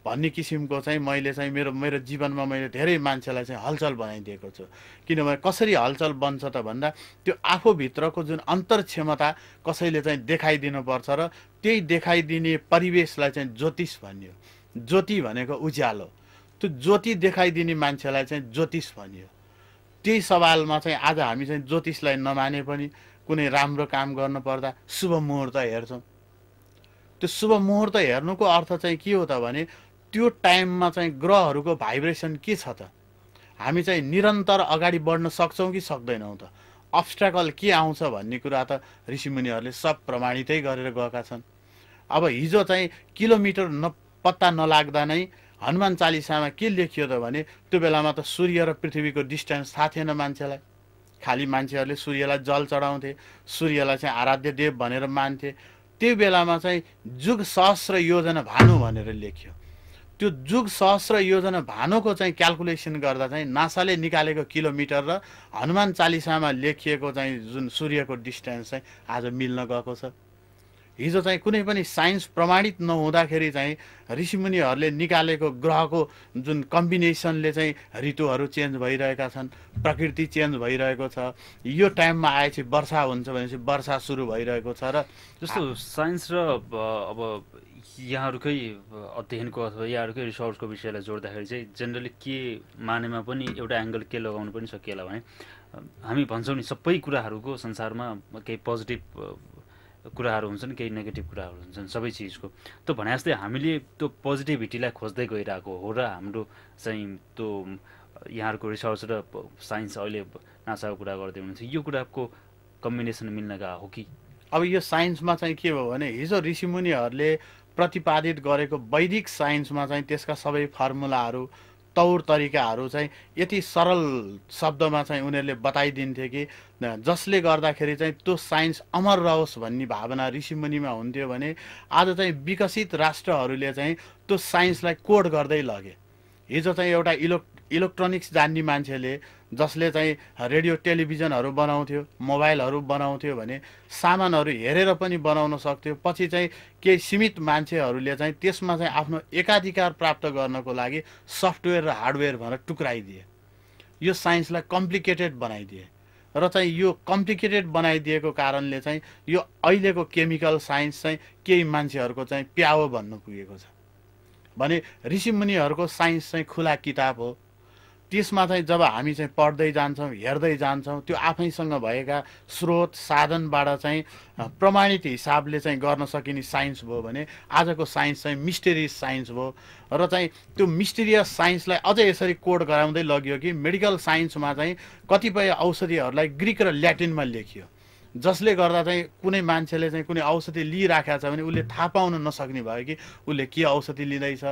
भन्ने किसिमको चाहिँ मैले चाहिँ मेरो जीवनमा मैले धेरै मान्छेलाई चाहिँ हलचल बनाइदिएको छु। किनभने कसरी हलचल बन्छ त भन्दा त्यो आफूभित्रको जुन अन्तर क्षमता कसैले चाहिँ देखाइदिनुपर्छ र त्यही देखाइदिने परिवेशलाई चाहिँ ज्योतिष भनियो। ज्योति भनेको उज्यालो, त्यो ज्योति देखाइदिने मान्छेलाई चाहिँ ज्योतिष भनियो। त्यही सवालमा चाहिँ आज हामी चाहिँ ज्योतिषलाई नमाने पनि कुनै राम्रो काम गर्नु पर्दा शुभ मुहुर्त हेर्छौँ। त्यो शुभ मुहुर्त हेर्नुको अर्थ चाहिँ के हो त भने त्यो टाइममा चाहिँ ग्रहहरूको भाइब्रेसन के छ त, हामी चाहिँ निरन्तर अगाडि बढ्न सक्छौँ कि सक्दैनौँ त, अब्स्ट्याकल के आउँछ भन्ने कुरा त ऋषिमुनिहरूले सब प्रमाणितै गरेर गएका छन्। अब हिजो चाहिँ किलोमिटर पत्ता नलाग्दा नै हनुमान चालिसामा के लेखियो त भने त्यो बेलामा त सूर्य र पृथ्वीको डिस्टेन्स थाहा थिएन मान्छेलाई। खालि मान्छेहरूले सूर्यलाई जल चढाउँथे, सूर्यलाई चाहिँ आराध्य देव भनेर मान्थे। त्यो बेलामा चाहिँ जुग सहस्र योजना भानु भनेर लेख्यो। त्यो जुग सहस्र योजना भानुको चाहिँ क्याल्कुलेसन गर्दा चाहिँ नासाले निकालेको किलोमिटर र हनुमान चालिसामा लेखिएको चाहिँ जुन सूर्यको डिस्टेन्स चाहिँ आज मिल्न गएको छ। हिजो चाहिँ कुनै पनि साइन्स प्रमाणित नहुँदाखेरि चाहिँ ऋषिमुनिहरूले निकालेको ग्रहको जुन कम्बिनेसनले चाहिँ ऋतुहरू चेन्ज भइरहेका छन्, प्रकृति चेन्ज भइरहेको छ। यो टाइममा आएपछि वर्षा हुन्छ भनेपछि वर्षा सुरु भइरहेको छ। र जस्तो साइन्स र अब यहाँहरूकै अध्ययनको अथवा यहाँहरूकै रिसर्चको विषयलाई जोड्दाखेरि चाहिँ जेनरली के मानेमा पनि एउटा एङ्गल के लगाउनु पनि सकिएला भने हामी भन्छौँ नि सबै कुराहरूको संसारमा केही पोजिटिभ कुराहरू हुन्छन्, केही नेगेटिभ कुराहरू हुन्छन् सबै चिजको। त्यो भने जस्तै हामीले त्यो पोजिटिभिटीलाई खोज्दै गइरहेको हो र हाम्रो चाहिँ त्यो यहाँहरूको रिसर्च र साइन्स अहिले नासाको कुरा गर्दै हुनुहुन्छ, यो कुराको कम्बिनेसन मिल्न गएको हो कि? अब यो साइन्समा चाहिँ के हो भने हिजो ऋषिमुनिहरूले प्रतिपादित गरेको वैदिक साइन्समा चाहिँ त्यसका सबै फर्मुलाहरू तौर तरिकाहरू चाहिँ यति सरल शब्दमा चाहिँ उनीहरूले बताइदिन्थे कि जसले गर्दाखेरि चाहिँ त्यो साइन्स अमर रहोस् भन्ने भावना ऋषिमुनिमा हुन्थ्यो भने आज चाहिँ विकसित राष्ट्रहरूले चाहिँ त्यो साइन्सलाई कोड गर्दै लगे। हिजो चाहिँ एउटा इलेक्ट्रोनिक्स जान्ने मान्छेले जसले चाहिँ रेडियो टेलिभिजनहरू बनाउँथ्यो, मोबाइलहरू बनाउँथ्यो भने सामानहरू हेरेर पनि बनाउन सक्थ्यो। पछि चाहिँ केही सीमित मान्छेहरूले चाहिँ त्यसमा चाहिँ आफ्नो एकाधिकार प्राप्त गर्नको लागि सफ्टवेयर र हार्डवेयर भनेर टुक्राइदिए। यो साइन्सलाई कम्प्लिकेटेड बनाइदिए र चाहिँ यो कम्प्लिकेटेड बनाइदिएको कारणले चाहिँ यो अहिलेको केमिकल साइन्स चाहिँ केही मान्छेहरूको चाहिँ प्याओ भन्नु पुगेको छ भने ऋषिमुनिहरूको साइन्स चाहिँ खुला किताब हो। त्यसमा चाहिँ जब हामी चाहिँ पढ्दै जान्छौँ, हेर्दै जान्छौँ, त्यो आफैसँग भएका स्रोत साधनबाट चाहिँ प्रमाणित हिसाबले चाहिँ गर्न सकिने साइन्स भयो भने आजको साइन्स चाहिँ मिस्टेरियस साइन्स भयो। र चाहिँ त्यो मिस्टेरियस साइन्सलाई अझै यसरी कोड गराउँदै लगियो कि मेडिकल साइन्समा चाहिँ कतिपय औषधिहरूलाई ग्रिक र ल्याटिनमा लेखियो, जसले गर्दा चाहिँ कुनै मान्छेले चाहिँ कुनै औषधि लिइराखेको छ भने उसले थाहा पाउन नसक्ने भयो कि उसले के औषधि लिँदैछ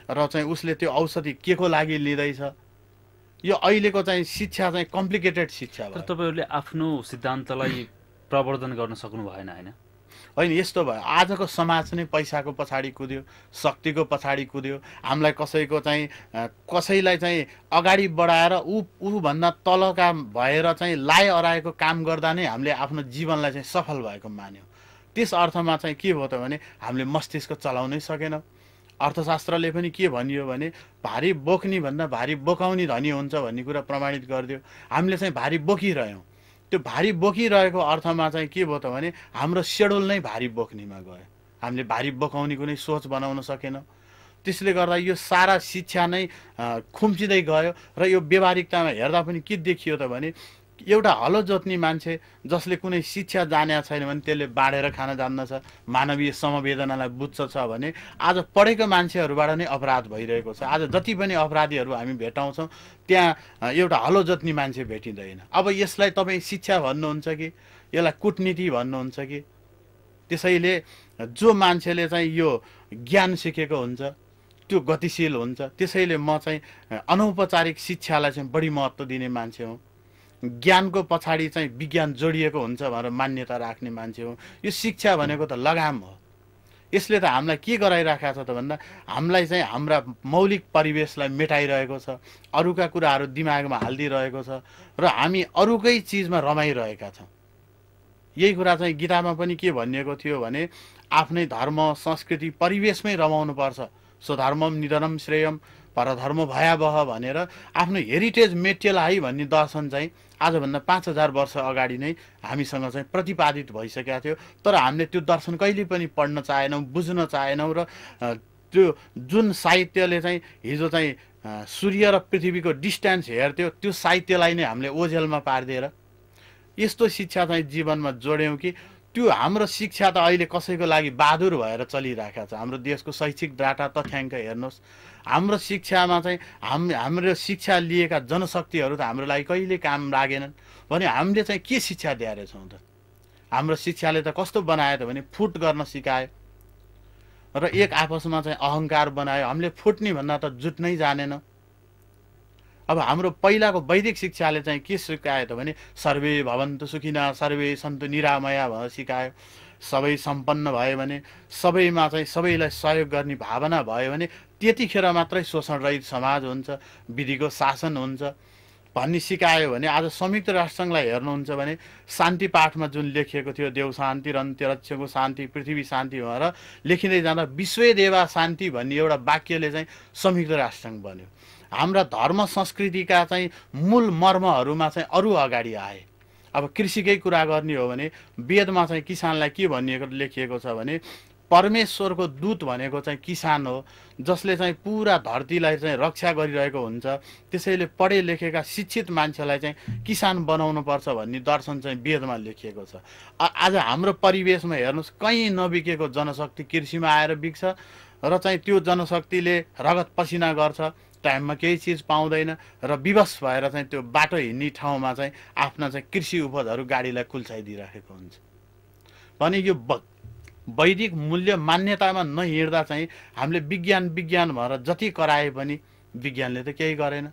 र चाहिँ उसले त्यो औषधि के को लागि लिँदैछ। यो अहिलेको चाहिँ शिक्षा चाहिँ कम्प्लिकेटेड शिक्षा भयो। तर तपाईँहरूले आफ्नो सिद्धान्तलाई प्रवर्धन गर्न सक्नु भएन हैन? होइन यस्तो भयो आजको समाज नै पैसाको पछाडि कुद्यो, शक्तिको पछाडि कुद्यो। हामीलाई कसैलाई चाहिँ अगाडि बढाएर ऊभन्दा तलका भएर चाहिँ लाए अराएको काम गर्दा नै हामीले आफ्नो जीवनलाई चाहिँ सफल भएको मान्यौँ। त्यस अर्थमा चाहिँ के भयो त भने हामीले मस्तिष्क चलाउनै सकेनौँ। अर्थशास्त्रले पनि के भनियो भने भारी बोक्ने भन्दा भारी बोकाउने धनी हुन्छ भन्ने कुरा प्रमाणित गरिदियो। हामीले चाहिँ भारी बोकिरह्यौँ। त्यो भारी बोकिरहेको अर्थमा चाहिँ के भयो त भने हाम्रो सेड्युल नै भारी बोक्नेमा गयो। हामीले भारी बोकाउने कुनै सोच बनाउन सकेनौँ। त्यसले गर्दा यो सारा शिक्षा नै खुम्चिँदै गयो र यो व्यवहारिकतामा हेर्दा पनि के देखियो त भने एउटा हलो जोत्ने मान्छे जसले कुनै शिक्षा जानेको छैन भने त्यसले बाँडेर खान जान्दछ, मानवीय समवेदनालाई बुझ्छ भने आज पढेको मान्छेहरूबाट नै अपराध भइरहेको छ। आज जति पनि अपराधीहरू हामी भेटाउँछौँ त्यहाँ एउटा हलो जोत्ने मान्छे भेटिँदैन। अब यसलाई तपाईँ शिक्षा भन्नुहुन्छ कि यसलाई कुटनीति भन्नुहुन्छ कि? त्यसैले जो मान्छेले चाहिँ यो ज्ञान सिकेको हुन्छ त्यो गतिशील हुन्छ। त्यसैले म चाहिँ अनौपचारिक शिक्षालाई चाहिँ बढी महत्त्व दिने मान्छे हुँ। ज्ञानको पछाडि चाहिँ विज्ञान जोडिएको हुन्छ भनेर मान्यता राख्ने मान्छे हो। यो शिक्षा भनेको त लगाम हो। यसले त हामीलाई के गराइराखेको छ त भन्दा हामीलाई चाहिँ हाम्रा मौलिक परिवेशलाई मेटाइरहेको छ, अरूका कुराहरू दिमागमा हालिदिइरहेको छ र हामी अरूकै चिजमा रमाइरहेका छौँ। यही कुरा चाहिँ गीतामा पनि के भनिएको थियो भने आफ्नै धर्म संस्कृति परिवेशमै रमाउनुपर्छ। स्वधर्मम निधनम श्रेयम परधर्म भयावह भनेर आफ्नो हेरिटेज मेटेलाई भन्ने दर्शन चाहिँ आजभन्दा 5000 वर्ष अगाडि नै हामीसँग चाहिँ प्रतिपादित भइसकेको थियो। तर हामीले त्यो दर्शन कहिले पनि पढ्न चाहेनौँ, बुझ्न चाहेनौँ र त्यो जुन साहित्यले चाहिँ हिजो चाहिँ सूर्य र पृथ्वीको डिस्टेन्स हेर्थ्यो त्यो साहित्यलाई नै हामीले ओझेलमा पारिदिएर यस्तो शिक्षा चाहिँ जीवनमा जोड्यौँ कि त्यो हाम्रो शिक्षा त अहिले कसैको लागि बहादुर भएर चलिरहेको छ। हाम्रो देशको शैक्षिक डाटा तथ्याङ्क हेर्नुहोस्, हाम्रो शिक्षामा चाहिँ हाम्रो शिक्षा लिएका जनशक्तिहरू त हाम्रो लागि कहिले काम लागेनन् भने हामीले चाहिँ के शिक्षा दिएछौँ त? हाम्रो शिक्षाले त कस्तो बनायो त भने फुट गर्न सिकायो र एक आपसमा चाहिँ अहङ्कार बनायो। हामीले फुट्ने भन्दा त जुट्नै जानेन। अब हाम्रो पहिलाको वैदिक शिक्षाले चाहिँ के सिकायो त भने सर्वे भवन्तु सुखिनः सर्वे सन्तु निरामया भनेर सिकायो। सबै सम्पन्न भयो भने, सबैमा चाहिँ सबैलाई सहयोग गर्ने भावना भयो भने त्यतिखेर मात्रै शोषणरहित समाज हुन्छ, विधिको शासन हुन्छ भन्ने सिकायो भने आज संयुक्त राष्ट्रसङ्घलाई हेर्नुहुन्छ भने शान्ति पाठमा जुन लेखिएको थियो देव शान्ति रन्त्यरक्षको शान्ति पृथ्वी शान्ति भनेर लेखिँदै जाँदा विश्वै देवा शान्ति भन्ने एउटा वाक्यले चाहिँ संयुक्त राष्ट्रसङ्घ बन्यो। हाम्रा धर्म संस्कृतिका चाहिँ मूल मर्महरूमा चाहिँ अरू अगाडि आए। अब कृषिकै कुरा गर्ने हो भने वेदमा चाहिँ किसानलाई के भनिएको लेखिएको छ भने परमेश्वरको दूत भनेको चाहिँ किसान हो, जसले चाहिँ पुरा धरतीलाई चाहिँ रक्षा गरिरहेको हुन्छ। त्यसैले पढे लेखेका शिक्षित मान्छेलाई चाहिँ किसान बनाउनु पर्छ भन्ने दर्शन चाहिँ वेदमा लेखिएको छ। आज हाम्रो परिवेशमा हेर्नुहोस् कहीँ नबिकेको जनशक्ति कृषिमा आएर बिक्छ र चाहिँ त्यो जनशक्तिले रगत पसिना गर्छ, टाइममा केही चिज पाउँदैन र विवश भएर चाहिँ त्यो बाटो हिँड्ने ठाउँमा चाहिँ आफ्ना चाहिँ कृषि उपजहरू गाडीलाई कुल्चाइदिइराखेको हुन्छ। भने यो वैदिक मूल्य मान्यतामा नहिँड्दा चाहिँ हामीले विज्ञान भनेर जति कराए पनि विज्ञानले त केही गरेन।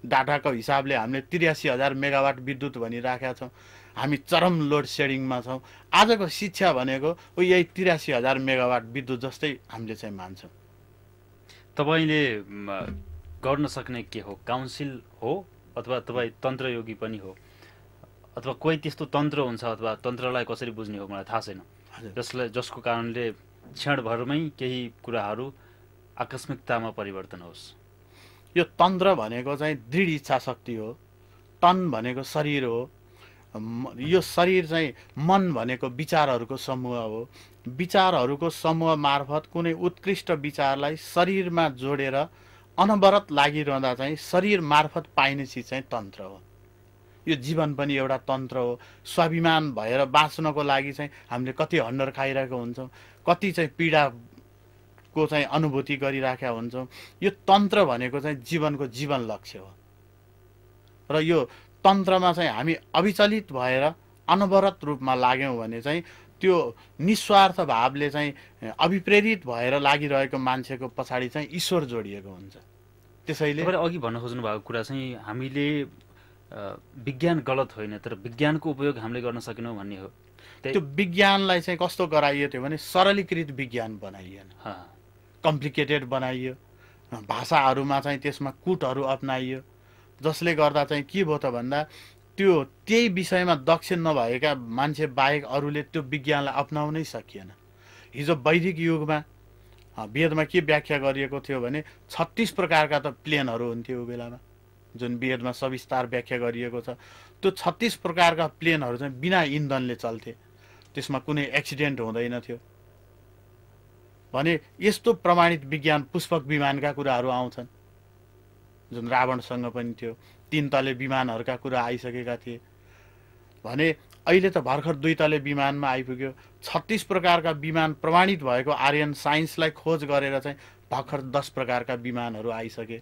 डाटाको हिसाबले हामीले 83,000 मेगावाट विद्युत भनिराखेका छौँ। हामी चरम लोड सेडिङमा छौँ। आजको शिक्षा भनेको यही 83,000 मेगावाट विद्युत जस्तै हामीले चाहिँ मान्छौँ। तपाईँले गर्न सक्ने के हो? काउन्सिल हो अथवा तपाईँ तन्त्रयोगी पनि हो अथवा कोही त्यस्तो तन्त्र हुन्छ अथवा तन्त्रलाई कसरी बुझ्ने हो मलाई थाहा छैन, जसको कारणले क्षणभरमै केही कुराहरू आकस्मिकतामा परिवर्तन होस्। यो तन्त्र भनेको चाहिँ दृढ इच्छा शक्ति हो। तन भनेको शरीर हो। यो शरीर चाहिँ मन भनेको विचारहरूको समूह हो। विचारहरूको समूह मार्फत कुनै उत्कृष्ट विचारलाई शरीरमा जोडेर अनवरत लागिरहँदा चाहिँ शरीर मार्फत पाइने चिज चाहिँ तन्त्र हो। यो जीवन पनि एउटा तन्त्र हो। स्वाभिमान भएर बाँच्नको लागि चाहिँ हामीले कति हन्डर खाइरहेको हुन्छौँ, कति चाहिँ पीडाको चाहिँ अनुभूति गरिराखेका हुन्छौँ। यो तन्त्र भनेको चाहिँ जीवनको जीवन लक्ष्य हो र यो तन्त्रमा चाहिँ हामी अविचलित भएर अनवरत रूपमा लाग्यौँ भने चाहिँ त्यो निस्वार्थ भावले चाहिँ अभिप्रेरित भएर लागिरहेको मान्छेको पछाडि चाहिँ ईश्वर जोडिएको हुन्छ। त्यसैले अघि भन्न खोज्नु भएको कुरा चाहिँ हामीले विज्ञान गलत होइन तर विज्ञानको उपयोग हामीले गर्न सकेनौँ भन्ने हो। त्यो विज्ञानलाई चाहिँ कस्तो गराइयो थियो भने सरलीकृत विज्ञान बनाइएन, कम्प्लिकेटेड बनाइयो। भाषाहरूमा चाहिँ त्यसमा कुटहरू अपनाइयो, जसले गर्दा चाहिँ के भयो त भन्दा त्यही विषयमा दक्ष नभएका मान्छे बाहेक अरूले त्यो विज्ञानलाई अपनाउनै सकिएन। हिजो वैदिक युगमा वेदमा के व्याख्या गरिएको थियो भने 36 प्रकारका त प्लेनहरू हुन्थ्यो ऊ बेलामा, जुन वेदमा सविस्तार व्याख्या गरिएको छ। त्यो 36 प्रकारका प्लेनहरू चाहिँ बिना इन्धनले चल्थे, त्यसमा कुनै एक्सिडेन्ट हुँदैन थियो भने यस्तो प्रमाणित विज्ञान पुष्पक विमानका कुराहरू आउँछन्, जुन रावणसँग पनि थियो। 3 तले विमानहरूका कुरा आइसकेका थिए भने अहिले त भर्खर 2 तले विमानमा आइपुग्यो। 36 प्रकारका विमान प्रमाणित भएको आर्यन साइन्सलाई खोज गरेर चाहिँ भर्खर 10 प्रकारका विमानहरू आइसके।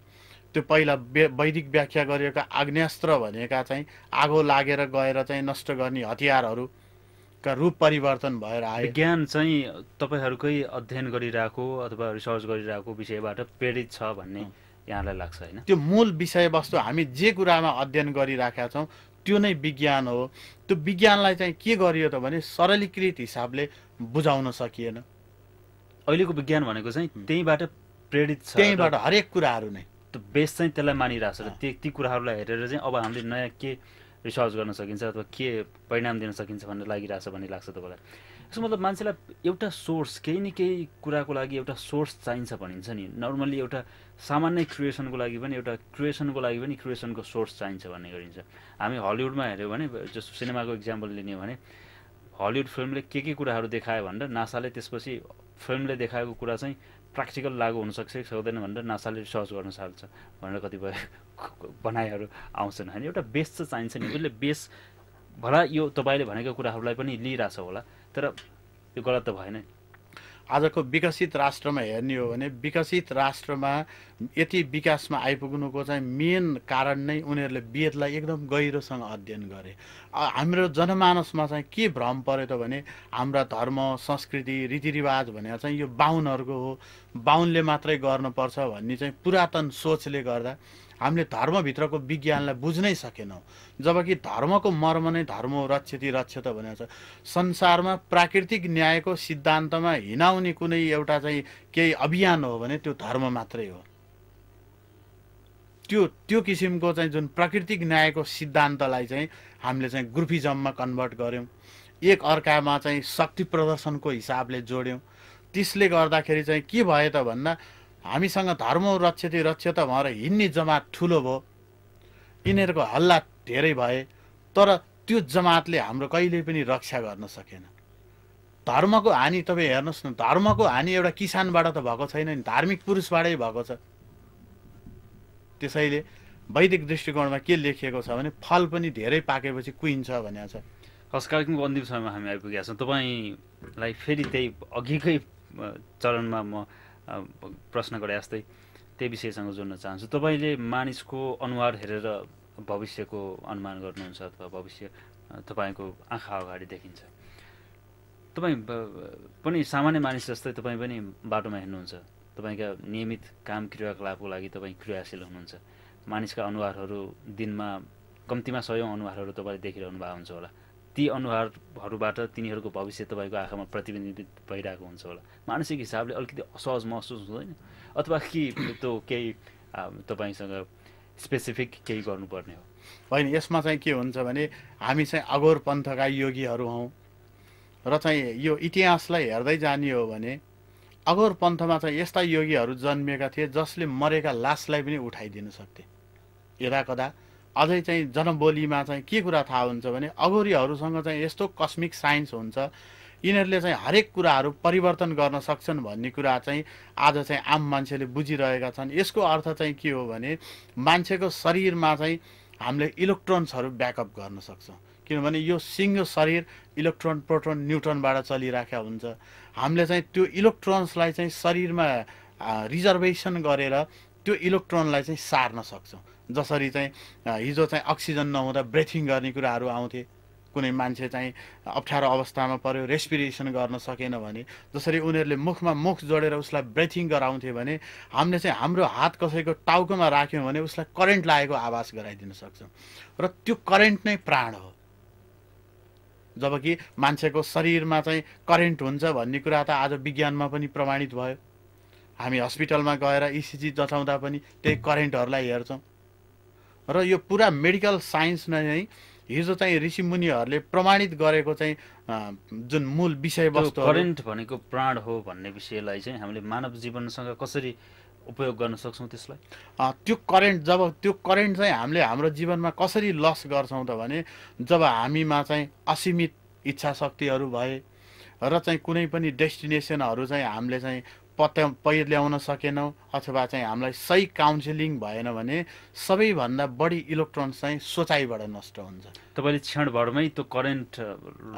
त्यो पहिला वैदिक व्याख्या गरिएका आग्नेयास्त्र भनेका चाहिँ आगो लागेर गएर चाहिँ नष्ट गर्ने हतियारहरूका रूप परिवर्तन भएर आयो। विज्ञान चाहिँ तपाईँहरूकै अध्ययन गरिरहेको अथवा रिसर्च गरिरहेको विषयबाट प्रेरित छ भन्ने यहाँलाई लाग्छ होइन? त्यो मूल विषयवस्तु हामी जे कुरामा अध्ययन गरिराखेका छौँ त्यो नै विज्ञान हो। त्यो विज्ञानलाई चाहिँ के गरियो त भने सरलीकृत हिसाबले बुझाउन सकिएन। अहिलेको विज्ञान भनेको चाहिँ त्यहीँबाट प्रेरित छ, त्यहीँबाट हरेक कुराहरू नै त्यो बेस चाहिँ त्यसलाई मानिरहेको छ र ती कुराहरूलाई हेरेर चाहिँ अब हामीले नयाँ के रिसर्च गर्न सकिन्छ अथवा के परिणाम दिन सकिन्छ भन्ने लागिरहेछ भन्ने लाग्छ तपाईँलाई? यसको मतलब मान्छेलाई एउटा सोर्स, केही न केही कुराको लागि एउटा सोर्स चाहिन्छ भनिन्छ नि। नर्मल्ली एउटा सामान्य क्रिएसनको लागि पनि क्रिएसनको सोर्स चाहिन्छ भन्ने गरिन्छ। हामी हलिउडमा हेऱ्यौँ भने, जस्तो सिनेमाको इक्जाम्पल लिने हो भने हलिउड फिल्मले के कुराहरू देखायो भनेर नासाले त्यसपछि फिल्मले देखाएको कुरा चाहिँ प्र्याक्टिकल लागु हुनसक्छ कि सक्दैन भनेर नासाले रिसर्च गर्न थाल्छ भनेर कतिपय भनाइहरू आउँछन् होइन। एउटा बेस चाहिँ चाहिन्छ नि। उसले बेस भला यो तपाईँले भनेको कुराहरूलाई पनि लिइरहेछ होला, तर यो गलत त भएन। आजको विकसित राष्ट्रमा हेर्ने हो भने विकसित राष्ट्रमा यति विकासमा आइपुग्नुको चाहिँ मेन कारण नै उनीहरूले वेदलाई एकदम गहिरोसँग अध्ययन गरे। हाम्रो जनमानसमा चाहिँ के भ्रम पर्यो त भने हाम्रा धर्म संस्कृति रीतिरिवाज भनेर चाहिँ यो बाहुनहरूको हो, बाहुनले मात्रै गर्नुपर्छ भन्ने चाहिँ पुरातन सोचले गर्दा हामीले धर्मभित्रको विज्ञानलाई बुझ्नै सकेनौँ। जबकि धर्मको मर्म नै धर्म रक्षति रक्षत भनेको छ। संसारमा प्राकृतिक न्यायको सिद्धान्तमा हिँडाउने कुनै एउटा चाहिँ केही अभियान हो भने त्यो धर्म मात्रै हो। त्यो किसिमको चाहिँ जुन प्राकृतिक न्यायको सिद्धान्तलाई चाहिँ हामीले चाहिँ ग्रुपिजममा कन्भर्ट गऱ्यौँ, एक अर्कामा चाहिँ शक्ति प्रदर्शनको हिसाबले जोड्यौँ। त्यसले गर्दाखेरि चाहिँ के भयो त भन्दा हामीसँग धर्म रक्षति रक्षत भएर हिँड्ने जमात ठुलो भयो, यिनीहरूको हल्ला धेरै भए, तर त्यो जमातले हाम्रो कहिले पनि रक्षा गर्न सकेन। धर्मको हानि तपाईँ हेर्नुहोस् न, धर्मको हानि एउटा किसानबाट त भएको छैन नि, धार्मिक पुरुषबाटै भएको छ। त्यसैले वैदिक दृष्टिकोणमा के लेखिएको छ भने फल पनि धेरै पाकेपछि कुहिन्छ भनेको छ। हस्, कार्यक्रमको अन्तिम समयमा हामी आइपुगेका छौँ। तपाईँलाई फेरि त्यही अघिकै चरणमा म प्रश्न गरे जस्तै त्यही विषयसँग जोड्न चाहन्छु। तपाईँले मानिसको अनुहार हेरेर भविष्यको अनुमान गर्नुहुन्छ अथवा भविष्य तपाईँको आँखा अगाडि देखिन्छ। तपाईँ पनि सामान्य मानिस जस्तै तपाईँ पनि बाटोमा हिँड्नुहुन्छ, तपाईँका नियमित काम क्रियाकलापको लागि तपाईँ क्रियाशील हुनुहुन्छ। मानिसका अनुहारहरू दिनमा कम्तीमा 100 अनुहारहरू तपाईँले देखिरहनु भएको हुन्छ होला। ती अनुहारहरूबाट तिनीहरूको भविष्य तपाईँको आँखामा प्रतिबिम्बित भइरहेको हुन्छ होला। मानसिक हिसाबले अलिकति असहज महसुस हुँदैन अथवा कि त्यो केही तपाईँसँग स्पेसिफिक केही गर्नुपर्ने हो? होइन, यसमा चाहिँ के हुन्छ भने हामी चाहिँ अघोर पन्थका योगीहरू हौँ र चाहिँ यो इतिहासलाई हेर्दै जाने हो भने अघोर पन्थमा चाहिँ यस्ता योगीहरू जन्मिएका थिए जसले मरेका लासलाई पनि उठाइदिन सक्थे। यदाकदा अझै चाहिँ जनबोलीमा चाहिँ के कुरा थाहा हुन्छ भने अघोरीहरूसँग चाहिँ यस्तो कस्मिक साइन्स हुन्छ, यिनीहरूले चाहिँ हरेक कुराहरू परिवर्तन गर्न सक्छन् भन्ने कुरा चाहिँ आज चाहिँ आम मान्छेले बुझिरहेका छन्। यसको अर्थ चाहिँ के हो भने मान्छेको शरीरमा चाहिँ हामीले इलेक्ट्रोन्सहरू ब्याकअप गर्न सक्छौँ, किनभने यो सिङ्गो शरीर इलेक्ट्रोन प्रोटोन न्युट्रोनबाट चलिरहेका हुन्छ। हामीले चाहिँ त्यो इलेक्ट्रोन्सलाई चाहिँ शरीरमा रिजर्भेसन गरेर त्यो इलेक्ट्रोनलाई चाहिँ सार्न सक्छौँ। जसरी चाहिँ हिजो चाहिँ अक्सिजन नहुँदा ब्रेथिङ गर्ने कुराहरू आउँथे, कुनै मान्छे चाहिँ अप्ठ्यारो अवस्थामा पर्यो, रेस्पिरेसन गर्न सकेन भने जसरी उनीहरूले मुखमा मुख जोडेर उसलाई ब्रेथिङ गराउँथे भने हामीले चाहिँ हाम्रो हात कसैको टाउकोमा राख्यौँ भने उसलाई करेन्ट लागेको आवाज गराइदिन सक्छौँ र त्यो करेन्ट नै प्राण हो। जबकि मान्छेको शरीरमा चाहिँ करेन्ट हुन्छ भन्ने कुरा त आज विज्ञानमा पनि प्रमाणित भयो। हामी हस्पिटलमा गएर इसिजी जचाउँदा पनि त्यही करेन्टहरूलाई हेर्छौँ र यो पुरा मेडिकल साइन्स नै हिजो चाहिँ ऋषिमुनिहरूले प्रमाणित गरेको चाहिँ जुन मूल विषयवस्तु करेन्ट भनेको प्राण हो भन्ने विषयलाई चाहिँ हामीले मानव जीवनसँग कसरी उपयोग गर्न सक्छौँ त्यसलाई? त्यो करेन्ट चाहिँ हामीले हाम्रो जीवनमा कसरी लस गर्छौँ त भने जब हामीमा चाहिँ असीमित इच्छा शक्तिहरू भए र चाहिँ कुनै पनि डेस्टिनेसनहरू चाहिँ हामीले चाहिँ ल्याउन सकेनौँ अथवा चाहिँ हामीलाई सही काउन्सिलिङ भएन भने सबैभन्दा बढी इलेक्ट्रोन्स चाहिँ सोचाइबाट नष्ट हुन्छ। तपाईँले क्षणभरमै त्यो करेन्ट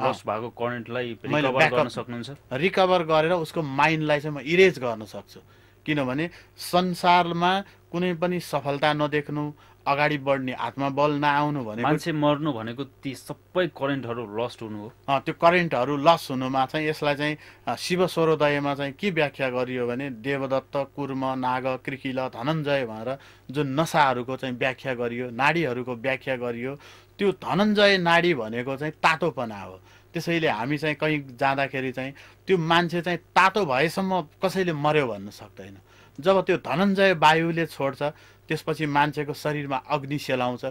लस भएको करेन्टलाई रिकभर गर्न सक्नुहुन्छ? रिकभर गरेर उसको माइन्डलाई चाहिँ म इरेज गर्न सक्छु। किनभने संसारमा कुनै पनि सफलता नदेख्नु, अगाडि बढ्ने आत्मबल नआउनु भनेको मान्छे मर्नु भनेको ती सबै करेन्टहरू लस्ट हुनु हो। त्यो करेन्टहरू लस हुनुमा चाहिँ यसलाई चाहिँ शिव स्वरोदयमा चाहिँ के व्याख्या गरियो भने देवदत्त, कुर्म, नाग, कृकिल, धनञ्जय भनेर जुन नसाहरूको चाहिँ व्याख्या गरियो, नाडीहरूको व्याख्या गरियो। त्यो धनञ्जय नाडी भनेको चाहिँ तातोपना हो। त्यसैले हामी चाहिँ कहीँ जाँदाखेरि चाहिँ त्यो मान्छे चाहिँ तातो भएसम्म कसैले मर्यो भन्न सक्दैन। जब त्यो धनञ्जय वायुले छोड्छ त्यसपछि मान्छेको शरीरमा अग्नि सेलाउँछ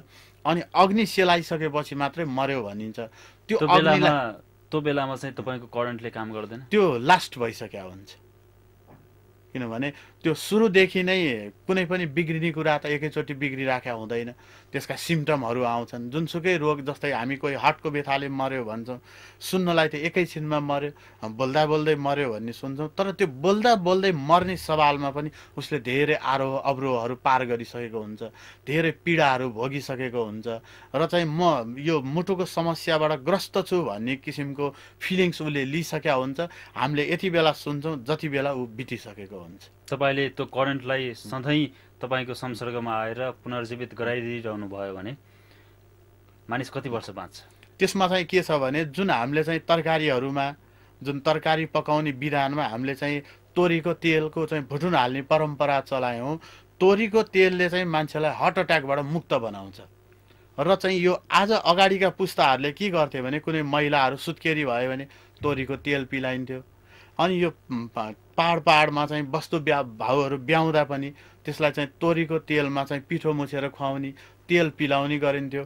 अनि अग्नि सेलाइसकेपछि मात्रै मर्यो भनिन्छ। त्यो बेलामा चाहिँ तपाईँको करेन्टले काम गर्दैन, त्यो लास्ट भइसक्यो हुन्छ। किनभने त्यो सुरुदेखि नै कुनै पनि बिग्रिने कुरा त एकैचोटि बिग्रिराख्या हुँदैन, त्यसका सिम्टमहरू आउँछन्। जुनसुकै रोग, जस्तै हामी कोही हार्टको व्यथाले मर्यो भन्छौँ, सुन्नलाई त एकैछिनमा मर्यो, बोल्दा बोल्दै मर्यो भन्ने सुन्छौँ। तर त्यो बोल्दा बोल्दै मर्ने सवालमा पनि उसले धेरै आरोह अवरोहहरू पार गरिसकेको हुन्छ, धेरै पीडाहरू भोगिसकेको हुन्छ र चाहिँ म यो मुटुको समस्याबाट ग्रस्त छु भन्ने किसिमको फिलिङ्स उसले लिइसकेका हुन्छ। हामीले यति बेला सुन्छौँ जति बेला ऊ बितिसकेको हुन्छ। तपाईँले त्यो करेन्टलाई सधैँ तपाईँको संसर्गमा आएर पुनर्जीवित गराइदिइरहनु भयो भने मानिस कति वर्ष बाँच्छ? त्यसमा चाहिँ के छ भने जुन हामीले चाहिँ तरकारीहरूमा, जुन तरकारी पकाउने विधानमा हामीले चाहिँ तोरीको तेलको चाहिँ भुटुन हाल्ने परम्परा चलायौँ। तोरीको तेलले चाहिँ मान्छेलाई हार्ट अट्याकबाट मुक्त बनाउँछ र चाहिँ यो आज अगाडिका पुस्ताहरूले के गर्थे भने कुनै महिलाहरू सुत्केरी भयो भने तोरीको तेल पिलाइन्थ्यो। अनि यो पाहाडमा चाहिँ वस्तु भाउहरू ब्याउँदा पनि त्यसलाई चाहिँ तोरीको तेलमा चाहिँ पिठो मुछेर खुवाउने, तेल पिलाउने गरिन्थ्यो।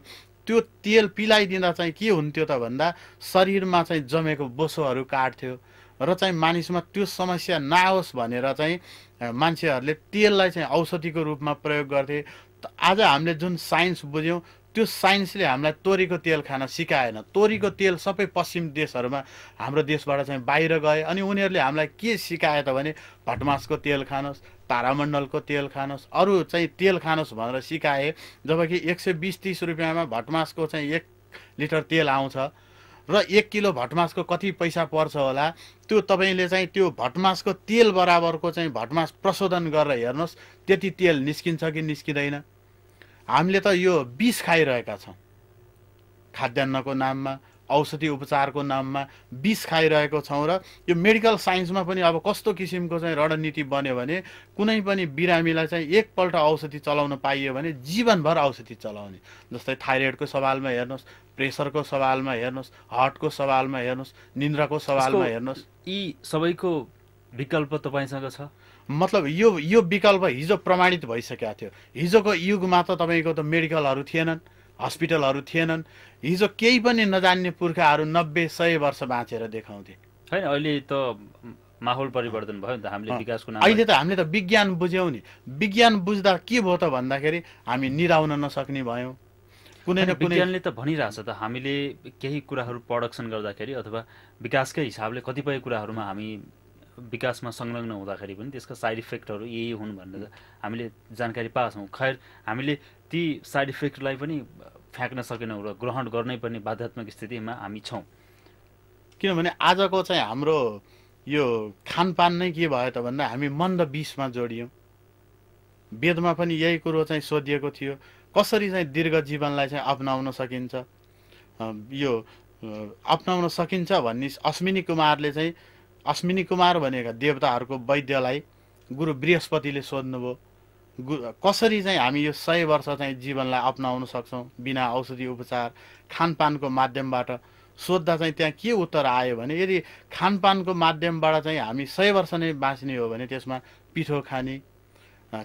त्यो तेल पिलाइदिँदा चाहिँ के हुन्थ्यो त भन्दा शरीरमा चाहिँ जमेको बोसोहरू काट्थ्यो र चाहिँ मानिसमा त्यो समस्या नआओस् भनेर चाहिँ मान्छेहरूले तेललाई चाहिँ औषधिको रूपमा प्रयोग गर्थे। आज हामीले जुन साइन्स बुझ्यौँ त्यो साइन्सले हामीलाई तोरीको तेल खान सिकाएन। तोरीको तेल सबै पश्चिम देशहरूमा हाम्रो देशबाट चाहिँ बाहिर गए अनि उनीहरूले हामीलाई के सिकाए त भने भटमासको तेल खानुहोस्, तारामण्डलको तेल खानुहोस्, अरू चाहिँ तेल खानुहोस् भनेर सिकाए। जबकि 120-30 रुपियाँमा भटमासको चाहिँ 1 लिटर तेल आउँछ र 1 किलो भटमासको कति पैसा पर्छ होला, त्यो तपाईँले चाहिँ त्यो भटमासको तेल बराबरको चाहिँ भटमास प्रशोधन गरेर हेर्नुहोस् त्यति तेल निस्किन्छ कि निस्किँदैन। हामीले त यो विष खाइरहेका छौँ, खाद्यान्नको नाममा, औषधि उपचारको नाममा विष खाइरहेको छौँ। र यो मेडिकल साइन्समा पनि अब कस्तो किसिमको चाहिँ रणनीति बन्यो भने कुनै पनि बिरामीलाई चाहिँ एकपल्ट औषधि चलाउन पाइयो भने जीवनभर औषधि चलाउने। जस्तै थाइरोइडको सवालमा हेर्नुहोस्, प्रेसरको सवालमा हेर्नुहोस्, हार्टको सवालमा हेर्नुहोस्, निन्द्राको सवालमा हेर्नुहोस्। यी सबैको विकल्प तपाईँसँग छ? मतलब यो विकल्प हिजो प्रमाणित भइसकेको थियो। हिजोको युगमा त तपाईँको त मेडिकलहरू थिएनन्, हस्पिटलहरू थिएनन्। हिजो केही पनि नजान्ने पुर्खाहरू 90-100 वर्ष बाँचेर देखाउँथे। होइन, अहिले त माहौल परिवर्तन भयो नि त। हामीले विकासको नाममा अहिले त हामीले त विज्ञान बुझ्यौँ नि। विज्ञान बुझ्दा के भयो त भन्दाखेरि हामी निराउन नसक्ने भयौँ। कुनै न कुनै विज्ञानले त भनिरहेछ त हामीले केही कुराहरू प्रोडक्सन गर्दाखेरि अथवा विकासकै हिसाबले कतिपय कुराहरूमा हामी विकासमा संलग्न हुँदाखेरि पनि त्यसका साइड इफेक्टहरू यही हुन् भनेर हामीले जानकारी पाछौँ। खैर, हामीले ती साइड इफेक्टलाई पनि फ्याँक्न सकेनौँ र ग्रहण गर्नै पर्ने बाध्यात्मक स्थितिमा हामी छौँ। किनभने आजको चाहिँ हाम्रो यो खानपान नै के भयो त भन्दा हामी मन्द विषमा जोडियौँ। वेदमा पनि यही कुरो चाहिँ सोधिएको थियो, कसरी चाहिँ दीर्घ जीवनलाई चाहिँ अपनाउन सकिन्छ। यो अपनाउन सकिन्छ भन्ने अश्विनी कुमार भनेका देवताहरूको वैद्यलाई गुरु बृहस्पतिले सोध्नुभयो, कसरी चाहिँ हामी यो 100 वर्ष चाहिँ जीवनलाई अपनाउन सक्छौँ बिना औषधि उपचार, खानपानको माध्यमबाट सोद्धा चाहिँ त्यहाँ के उत्तर आयो भने यदि खानपानको माध्यमबाट चाहिँ हामी 100 वर्ष नै बाँच्ने हो भने त्यसमा पिठो खाने,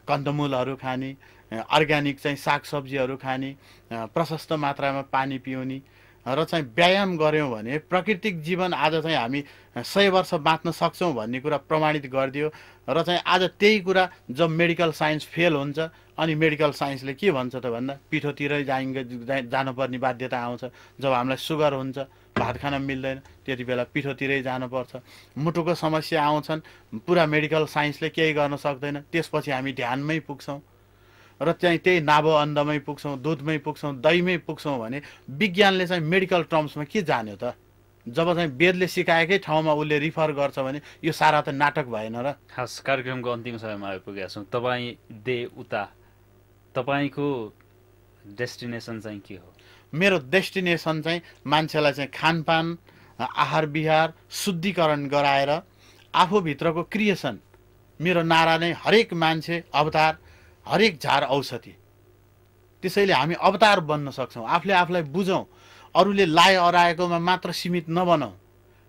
कन्दमूलहरू खाने, अर्ग्यानिक चाहिँ सागसब्जीहरू खाने, प्रशस्त मात्रामा पानी पिउने र चाहिँ व्यायाम गऱ्यौँ भने प्राकृतिक जीवन आज चाहिँ हामी 100 वर्ष बाँच्न सक्छौँ भन्ने कुरा प्रमाणित गरिदियो। र चाहिँ आज त्यही कुरा जब मेडिकल साइन्स फेल हुन्छ अनि मेडिकल साइन्सले के भन्छ त भन्दा पिठोतिरै जानुपर्ने बाध्यता आउँछ। जब हामीलाई सुगर हुन्छ, भात खान मिल्दैन, त्यति बेला पिठोतिरै जानुपर्छ। मुटुको समस्या आउँछन्, पुरा मेडिकल साइन्सले केही गर्न सक्दैन, त्यसपछि हामी ध्यानमै पुग्छौँ र चाहिँ त्यही नाभो अन्धमै पुग्छौँ, दुधमै पुग्छौँ, दहीमै पुग्छौँ भने विज्ञानले चाहिँ मेडिकल टर्म्समा के जान्यो त? जब चाहिँ वेदले सिकाएकै ठाउँमा उसले रिफर गर्छ भने यो सारा त नाटक भएन र? खास कार्यक्रमको अन्तिम समयमा आइपुगेका छौँ। तपाईँ दे उता, तपाईँको डेस्टिनेसन चाहिँ के हो? मेरो डेस्टिनेसन चाहिँ मान्छेलाई चाहिँ खानपान, आहार विहार, शुद्धिकरण गराएर आफूभित्रको क्रिएसन। मेरो नारा नै हरेक मान्छे अवतार, हरेक झार औषधि। त्यसैले हामी अवतार बन्न सक्छौँ। आफूले आफूलाई बुझौँ, अरूले लाए अराएकोमा मात्र सीमित नबनौँ।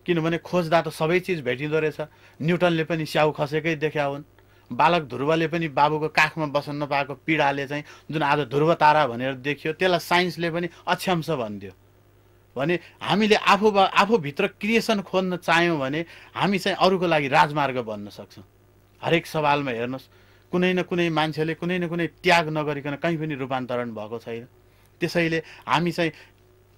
किनभने खोज्दा त सबै चिज भेटिँदो रहेछ। न्युटनले पनि स्याउ खसेकै देखा हुन्। बालक ध्रुवले पनि बाबुको काखमा बस्न नपाएको पीडाले चाहिँ जुन आज ध्रुव तारा भनेर देखियो, त्यसलाई साइन्सले पनि अक्षांश भनिदियो। भने हामीले आफूभित्र क्रिएसन खोज्न चाह्यौँ भने हामी चाहिँ अरूको लागि राजमार्ग बन्न सक्छौँ। हरेक सवालमा हेर्नुहोस्, कुनै न कुनै मान्छेले कुनै न कुनै त्याग नगरिकन कहीँ पनि रूपान्तरण भएको छैन। त्यसैले हामी चाहिँ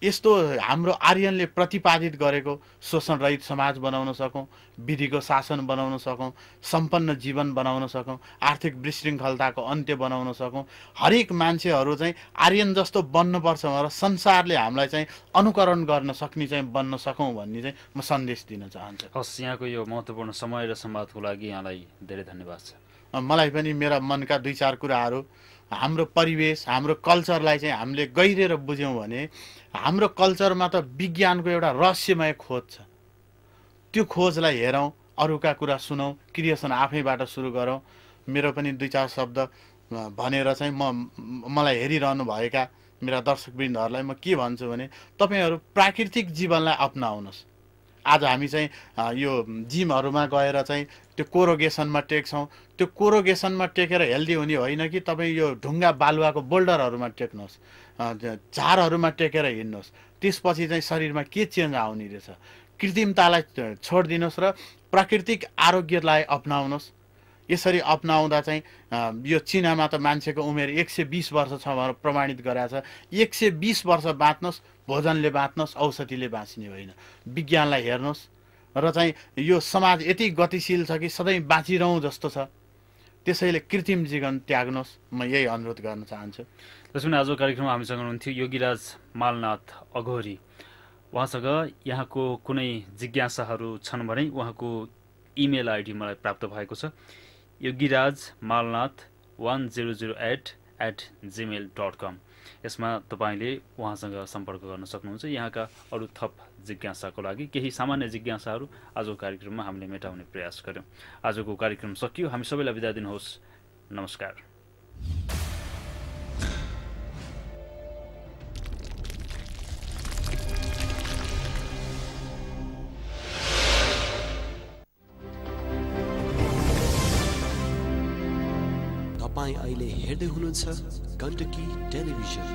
यस्तो हाम्रो आर्यनले प्रतिपादित गरेको शोषणरहित समाज बनाउन सकौँ, विधिको शासन बनाउन सकौँ, सम्पन्न जीवन बनाउन सकौँ, आर्थिक विशृङ्खलताको अन्त्य बनाउन सकौँ। हरेक मान्छेहरू चाहिँ आर्यन जस्तो बन्नुपर्छ र संसारले हामीलाई चाहिँ अनुकरण गर्न सक्ने चाहिँ बन्न सकौँ भन्ने चाहिँ म सन्देश दिन चाहन्छु। हस्, यहाँको यो महत्त्वपूर्ण समय र संवादको लागि यहाँलाई धेरै धन्यवाद छ। मलाई पनि मेरा मनका 2-4 कुराहरू, हाम्रो परिवेश, हाम्रो कल्चरलाई चाहिँ हामीले गहिरेर बुझ्यौँ भने हाम्रो कल्चरमा त विज्ञानको एउटा रहस्यमय खोज छ। त्यो खोजलाई हेरौँ, अरूका कुरा सुनौँ, क्रिएसन आफैबाट सुरु गरौँ। मेरो पनि 2-4 शब्द भनेर चाहिँ मलाई हेरिरहनु भएका मेरा दर्शकवृन्दहरूलाई म के भन्छु भने तपाईँहरू प्राकृतिक जीवनलाई अपनाउनुहोस्। आज हामी चाहिँ यो जिमहरूमा गएर चाहिँ त्यो कोरोगेसनमा टेक्छौँ। त्यो कोरोगेसनमा टेकेर हेल्दी हुने होइन कि तपाईँ यो ढुङ्गा बालुवाको बोल्डरहरूमा टेक्नुहोस्, झारहरूमा टेकेर हिँड्नुहोस्। त्यसपछि चाहिँ शरीरमा के चेन्ज आउने रहेछ। कृत्रिमतालाई छोडिदिनुहोस् र प्राकृतिक आरोग्यलाई अपनाउनुहोस्। यसरी अपनाउँदा चाहिँ यो चिनामा त मान्छेको उमेर 120 वर्ष छ भनेर प्रमाणित गराएको छ। 120 वर्ष बाँच्नुहोस्, भोजनले बाँच्नुहोस्, औषधिले बाँच्ने होइन। विज्ञानलाई हेर्नुहोस् र चाहिँ यो समाज यति गतिशील छ कि सधैँ बाँचिरहँ जस्तो छ। त्यसैले कृत्रिम जीवन त्याग्नुहोस्, म यही अनुरोध गर्न चाहन्छु। त्यसो भने आजको कार्यक्रममा हामीसँग हुनुहुन्थ्यो योगीराज मालनाथ अघोरी। उहाँसँग यहाँको कुनै जिज्ञासाहरू छन् भने उहाँको इमेल आइडी मलाई प्राप्त भएको छ, yogiraj malnath1008@gmail.com। यसमा तपाईँले उहाँसँग सम्पर्क गर्न सक्नुहुन्छ। यहाँका अरू थप जिज्ञासाको लागि केही सामान्य जिज्ञासाहरू आजको कार्यक्रममा हामीले मेटाउने प्रयास गऱ्यौँ। आजको कार्यक्रम सकियो। हामी सबैलाई बिदा दिनुहोस्। नमस्कार। तपाईं अहिले हेर्दै हुनुहुन्छ गण्डकी टेलिभिजन।